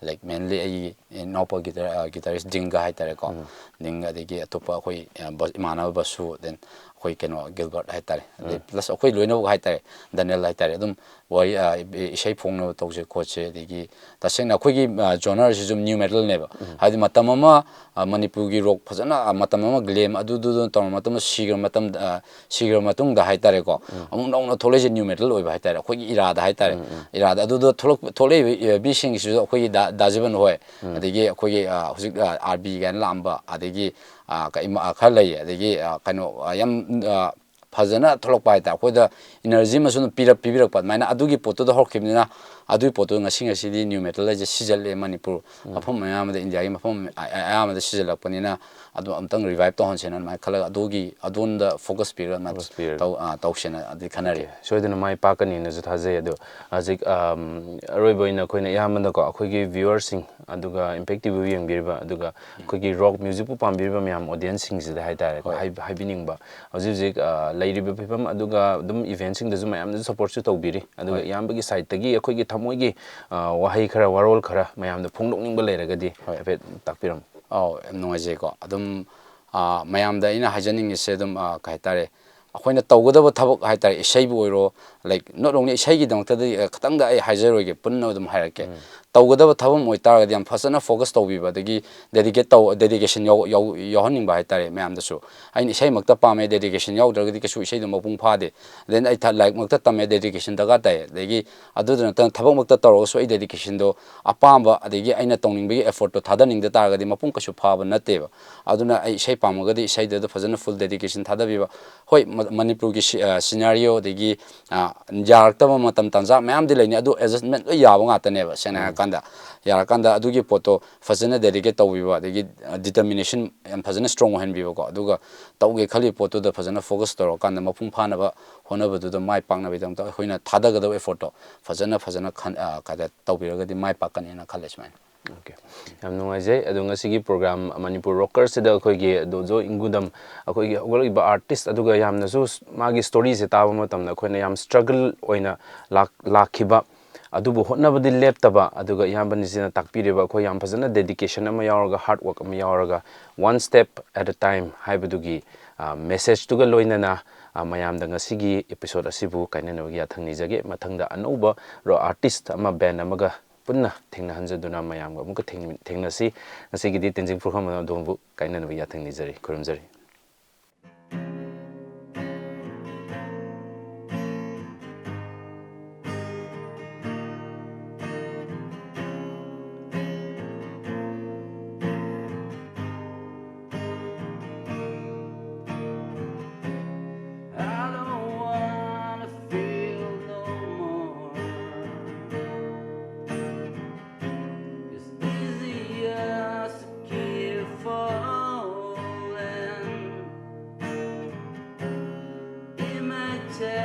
Like mainly ꯑꯩꯒꯤ ꯏꯅꯥꯎꯄꯥ guitar-, ꯑ, guitarist ꯗꯤꯡꯒ ꯍꯥꯏꯇꯥꯔꯦꯀꯣ꯫ ꯗꯤꯡꯒ, ꯑꯗꯒꯤ ꯑꯇꯣꯞꯄ ꯑꯩꯈꯣꯏ ꯑ, ꯕ-, ꯏꯃꯥꯟꯅꯕ ꯕꯁꯨ, then ꯑꯩꯈꯣꯏ ꯀꯩꯅꯣ ꯒꯤꯜꯕꯔꯠ ꯍꯥꯏꯇꯥꯔꯦ, ꯑꯗꯩ plus ꯑꯩꯈꯣꯏ ꯂꯣꯏꯅꯃꯛ ꯍꯥꯏꯇꯥꯔꯦ, ꯗꯅꯦꯜ ꯍꯥꯏꯇꯥꯔꯦ, ꯑꯗꯨꯝ ꯋꯥꯔꯤ ꯑ, ꯏꯁꯩ ꯐꯣꯡꯅꯕ ꯇꯧꯁꯦ ꯈꯣꯠꯁꯦ꯫ ꯑꯗꯒꯤ ꯇꯁꯦꯡꯅ ꯑꯩꯈꯣꯏꯒꯤ ꯑ, genreꯁꯤꯁꯨ new metalꯅꯦꯕ꯫ ꯍꯥꯏꯗꯤ ꯃꯇꯝ ꯑꯃ ꯑ, ꯃꯅꯤꯄꯨꯔꯒꯤ rock ꯐꯖꯅ ꯑ, ꯃꯇꯝ ꯑꯃ glam ꯑꯗꯨꯗꯨꯗꯨ ꯇꯧꯔ ꯃꯇꯝꯗ ꯁꯤꯈ꯭ꯔ ꯃꯇꯝꯗ, ꯑ, ꯁꯤꯈ꯭ꯔ ꯃꯇꯨꯡꯗ ꯍꯥꯏꯇꯥꯔꯦꯀꯣ, ꯑꯃꯨꯛ ꯅꯧꯅ ꯊꯣꯛꯂꯛꯏꯁꯦ new metal ꯑꯣꯏꯕ ꯍꯥꯏꯇꯥꯔꯦ, ꯑꯩꯈꯣꯏꯒꯤ eraꯗ ꯍꯥꯏꯇꯥꯔꯦ꯫ Eraꯗ ꯑꯗꯨꯗ ꯊꯣꯛꯂꯛ-, ꯊꯣꯛꯂꯛꯏꯕ, ꯑ, ꯕꯤꯁꯤꯡꯁꯤꯁꯨ ꯑꯩꯈꯣꯏꯒꯤ ꯗꯥ, ꯗꯥ ꯖꯤꯕꯟ ꯍꯣꯏ, ꯑꯗꯒꯤ ꯑꯩꯈꯣꯏꯒꯤ ꯑ, ꯍꯧꯖꯤꯛ ꯑ, ꯑꯥꯔ ꯕꯤ ꯀꯥꯏꯅ ꯂꯥꯛꯑꯝꯕ, ꯑꯗꯒꯤ ꯑ, ꯀ-, ꯏꯃꯥ-, ꯈꯔ ꯂꯩꯌꯦ, ꯑꯗꯒꯤ ꯑ, ꯀꯩꯅꯣ ꯑ, ꯌꯥꯝ ꯑ, ꯐꯖꯅ ꯊꯣꯛꯂꯛꯄ ꯍꯥꯏꯇꯥꯔꯦ, ꯑꯩꯈꯣꯏꯗ energy ꯑꯃꯁꯨ ꯑꯗꯨꯝ ꯄꯤꯔꯛ-, ꯄꯤꯕꯤꯔꯛꯄ꯫ ꯑꯗꯨꯃꯥꯏꯅ ꯑꯗꯨꯒꯤ ꯄꯣꯠꯇꯨꯗ ꯍꯧꯔꯛꯈꯤꯕꯅꯤꯅ, ꯑꯗꯨꯒꯤ ꯄꯣꯠꯇꯨ ꯉꯁꯤ ꯉꯁꯤꯗꯤ new metal ꯍꯥꯏꯁꯦ ꯁꯤꯖꯜꯂꯦ ꯃꯅꯤꯄꯨꯔ ꯃꯐꯝ ꯑꯌꯥꯝꯕꯗ, ꯏꯟꯗꯤꯌꯥꯒꯤ ꯃꯐꯝ ꯑ-, ꯑ-, ꯑꯌꯥꯝꯕꯗ ꯁꯤꯖꯜꯂꯛꯄꯅꯤꯅ, ꯑꯗꯨ ꯑꯝꯇꯪ revive ꯇꯧꯍꯟꯁꯦꯅ ꯑꯗꯨꯃꯥꯏꯅ ꯈꯜꯂꯒ ꯑꯗꯨꯒꯤ, ꯑꯗꯣꯝꯗ focus ꯄꯤꯔꯒ ꯑꯗꯨꯃꯥꯏꯅ ꯇꯧ-, ꯑ, ꯇꯧꯁꯦꯅ ꯑꯗꯨꯗꯤ ꯈꯟꯅꯔꯤ꯫ ꯁꯣꯏꯗꯅ ꯃꯥꯏ ꯄꯥꯛꯀꯅꯤꯅꯁꯨ ꯊꯥꯖꯩ꯫ ꯑꯗꯣ ꯍꯧꯖꯤꯛ ꯑꯝ, ꯑꯔꯣꯏꯕ ꯑꯣꯏꯅ ꯑꯩꯈꯣꯏꯅ ꯑꯌꯥꯝꯕꯅꯀꯣ, ꯑꯩꯈꯣꯏꯒꯤ viewerꯁꯤꯡ ꯑꯗꯨꯒ Impact ꯇꯤꯚꯤ ꯌꯦꯡꯕꯤꯔꯤꯕ, ꯑꯗꯨꯒ ꯑꯩꯈꯣꯏꯒꯤ rock musicꯄꯨ ꯄꯥꯝꯕꯤꯔꯤꯕ ꯃꯌꯥꯝ audienceꯁꯤꯡꯁꯤꯗ ꯍꯥꯏꯇꯥꯔꯦꯀꯣ, ꯍꯥꯏ-, ꯍꯥꯏꯕꯤꯅꯤꯡꯕ, ꯍꯧꯖꯤꯛ ꯍꯧꯖꯤꯛ ꯑ, ꯂꯩꯔꯤꯕ ꯐꯤꯕꯝ, ꯑꯗꯨꯒ ꯑꯗꯨꯝ eventꯁꯤꯡꯗꯁꯨ ꯃꯌꯥꯝꯅꯁꯨ supportꯁꯨ ꯇꯧꯕꯤꯔꯤ꯫ ꯑꯗꯨꯒ ꯏꯌꯥꯝꯕꯒꯤ sideꯇꯒꯤ ꯑꯩꯈꯣꯏꯒꯤ ꯊꯃꯣꯏꯒꯤ ꯑ, ꯋꯥꯍꯩ ꯈꯔ, ꯋꯥꯔꯣꯜ ꯈꯔ ꯃꯌꯥꯝꯗ ꯐꯣꯡꯗꯣꯛꯅꯤꯡꯕ ꯂꯩꯔꯒꯗꯤ ꯍꯥꯏꯐꯦꯠ ꯇꯥꯛꯄꯤꯔꯝꯃꯨ꯫ ꯑꯧ, ꯌꯥꯝ ꯅꯨꯡꯉꯥꯏꯖꯩꯀꯣ꯫ ꯑꯗꯨꯝ ꯑ, ꯃꯌꯥꯝꯗ ꯑꯩꯅ ꯍꯥꯏꯖꯅꯤꯡꯉꯤꯁꯦ ꯑꯗꯨꯝ ꯑ, ꯀꯩ ꯍꯥꯏꯇꯥꯔꯦ, ꯑꯩꯈꯣꯏꯅ ꯇꯧꯒꯗꯕ ꯊꯕꯛ ꯍꯥꯏꯇꯥꯔꯦ, ꯏꯁꯩꯕꯨ ꯑꯣꯏꯔꯣ, Like, not only ꯏꯁꯩꯒꯤꯗꯃꯛꯇꯗꯤ, ꯑ, ꯈꯤꯇꯪꯗ ꯑꯩ ꯍꯥꯏꯖꯔꯣꯏꯒꯦ, ꯄꯨꯟꯅ ꯑꯗꯨꯝ ꯍꯥꯏꯔꯛꯀꯦ꯫ ꯇꯧꯒꯗꯕ ꯊꯕꯛ ꯑꯃ ꯑꯣꯏꯇꯥꯔꯒꯗꯤ ꯌꯥꯝ ꯐꯖꯅ focus ꯇꯧꯕꯤꯕ, ꯑꯗꯒꯤ dedicate ꯇꯧ, dedication ꯌꯥꯎ-, ꯌꯥꯎ-, ꯌꯥꯎꯍꯟꯅꯤꯡꯕ ꯍꯥꯏꯇꯥꯔꯦ ꯃꯌꯥꯝꯗꯁꯨ꯫ ꯑꯩꯅ ꯏꯁꯩꯃꯛꯇ ꯄꯥꯝꯃꯦ, dedication ꯌꯥꯎꯗ꯭ꯔꯒꯗꯤ ꯀꯩꯁꯨ ꯏꯁꯩꯗꯣ ꯃꯄꯨꯡ ꯐꯥꯗꯦ꯫ Then ꯑꯩ ꯊ-, ꯂꯥꯏꯔꯤꯛꯃꯛꯇ ꯇꯝꯃꯦ, dedication ꯗꯔꯀꯥꯔ ꯇꯥꯏ꯫ ꯑꯗꯒꯤ ꯑꯗꯨꯗ ꯅꯠꯇꯅ ꯊꯕꯛꯃꯛꯇ ꯇꯧꯔꯒꯁꯨ ꯑꯩ dedication ꯗꯣ, ꯑꯄꯥꯝꯕ ꯑꯗꯒꯤ ꯑꯩꯅ ꯇꯧꯅꯤꯡꯕꯒꯤ effort ꯇꯣ ꯊꯥꯗꯅꯤꯡꯗ ꯇꯥꯔꯒꯗꯤ ꯃꯄꯨꯡ ꯀꯩꯁꯨ ꯐꯥꯕ ꯅꯠꯇꯦꯕ꯫ ꯑꯗꯨꯅ ꯑꯩ ꯏꯁꯩ ꯄꯥꯝꯃꯒꯗꯤ ꯏꯁꯩꯗꯨꯗ ꯐꯖꯅ full dedication ꯊꯥꯗꯕꯤꯕ꯫ ꯍꯣꯏ, ꯃ-, ꯃꯅꯤꯄꯨꯔꯒꯤ ꯁꯤ-, ꯑ, scenario ꯑꯗꯒꯤ, ꯑ, ꯌꯥꯔꯛꯇꯕ ꯃꯇꯝ ꯇꯥꯟꯖꯥ ꯃꯌꯥꯝꯗꯤ ꯂꯩꯅꯤ, ꯑꯗꯨ adjustment ꯂꯣꯏ ꯌꯥꯕ ꯉꯥꯛꯇꯅꯦꯕ, ꯁꯦꯡꯅ ꯍꯥꯏꯔꯀꯥꯟꯗ꯫ ꯌꯥꯔꯀꯥꯟꯗ ꯑꯗꯨꯒꯤ ꯄꯣꯠꯇꯣ ꯐꯖꯅ dedicate ꯇꯧꯕꯤꯕ, ꯑꯗꯒꯤ, ꯑ, determination ꯌꯥꯝ ꯐꯖꯅ strong ꯑꯣꯏꯍꯟꯕꯤꯕꯀꯣ, ꯑꯗꯨꯒ ꯇꯧꯒꯦ ꯈꯜꯂꯤ ꯄꯣꯠꯇꯨꯗ ꯐꯖꯅ focus ꯇꯧꯔꯀꯥꯟꯗ ꯃꯄꯨꯡ ꯐꯥꯅꯕ ꯍꯣꯠꯅꯕꯗꯨꯗ ꯃꯥꯏ ꯄꯥꯛꯅꯕꯒꯤꯗꯃꯛꯇ ꯑꯩꯈꯣꯏꯅ ꯊꯥꯗꯒꯗꯕ effort ꯇꯣ ꯐꯖꯅ, ꯐꯖꯅ ꯈꯟ-, ꯑ, ꯀꯩꯅꯣ ꯇꯧꯕꯤꯔꯒꯗꯤ ꯃꯥꯏ ꯄꯥꯛꯀꯅꯦꯅ ꯈꯜꯂꯦ ꯁꯨꯃꯥꯏꯅ꯫ Okay꯫ ꯌꯥꯝ ꯅꯨꯡꯉꯥꯏꯖꯩ꯫ ꯑꯗꯣ ꯉꯁꯤꯒꯤ program ꯃꯅꯤꯄꯨꯔ Rockers ꯁꯤꯗ ꯑꯩꯈꯣꯏꯒꯤ ꯗꯣꯖꯣ ꯏꯪꯒꯨꯗꯝ, ꯑꯩꯈꯣꯏꯒꯤ ꯍꯧꯒꯠꯂꯛꯂꯤꯕ artist, ꯑꯗꯨꯒ ꯌꯥꯝꯅꯁꯨ ꯃꯥꯒꯤ story ꯁꯦ ꯇꯥꯕ ꯃꯇꯝꯗ ꯑꯩꯈꯣꯏꯅ ꯌꯥꯝ struggle ꯑꯣꯏꯅ ꯂꯥꯛ-, ꯂꯥꯛꯈꯤꯕ, ꯑꯗꯨꯕꯨ ꯍꯣꯠꯅꯕꯗꯤ ꯂꯦꯞꯇꯕ, ꯑꯗꯨꯒ ꯏꯌꯥꯝꯕꯅꯤꯁꯤꯅ ꯇꯥꯛꯄꯤꯔꯤꯕ ꯑꯩꯈꯣꯏ ꯌꯥꯝ ꯐꯖꯅ dedication ꯑꯃ ꯌꯥꯎꯔꯒ, hard work ꯑꯃ ꯌꯥꯎꯔꯒ, one step at a time ꯍꯥꯏꯕꯗꯨꯒꯤ, ꯑ, message ꯇꯨꯒ ꯂꯣꯏꯅꯅ, ꯑ, ꯃꯌꯥꯝꯗ ꯉꯁꯤꯒꯤ episode ꯑꯁꯤꯕꯨ ꯀꯥꯏꯅꯅꯕꯒꯤ ꯌꯥꯊꯪ ꯅꯤꯖꯒꯦ꯫ ꯃꯊꯪꯗ ꯑꯅꯧꯕ ro-, artist ꯑꯃ, band ꯑꯃꯒ ꯄꯨꯟꯅ ꯊꯦꯡꯅꯍꯟꯖꯗꯨꯅ ꯃꯌꯥꯝꯒ ꯑꯃꯨꯛꯀ ꯊꯦꯡ-, ꯊꯦꯡꯅꯁꯤ꯫ ꯉꯁꯤꯒꯤꯗꯤ ꯇꯦꯟꯖꯤꯡ ꯄꯨꯈ꯭ꯔꯝꯕꯝ ꯑꯗꯣꯝꯕꯨ ꯀꯥꯏꯅꯅꯕ ꯌꯥꯊꯪ ꯅꯤꯖꯔꯤ, ꯈꯨꯔꯨꯝꯖꯔꯤ꯫ I don't wanna feel no more. It's easier to keep falling. It might take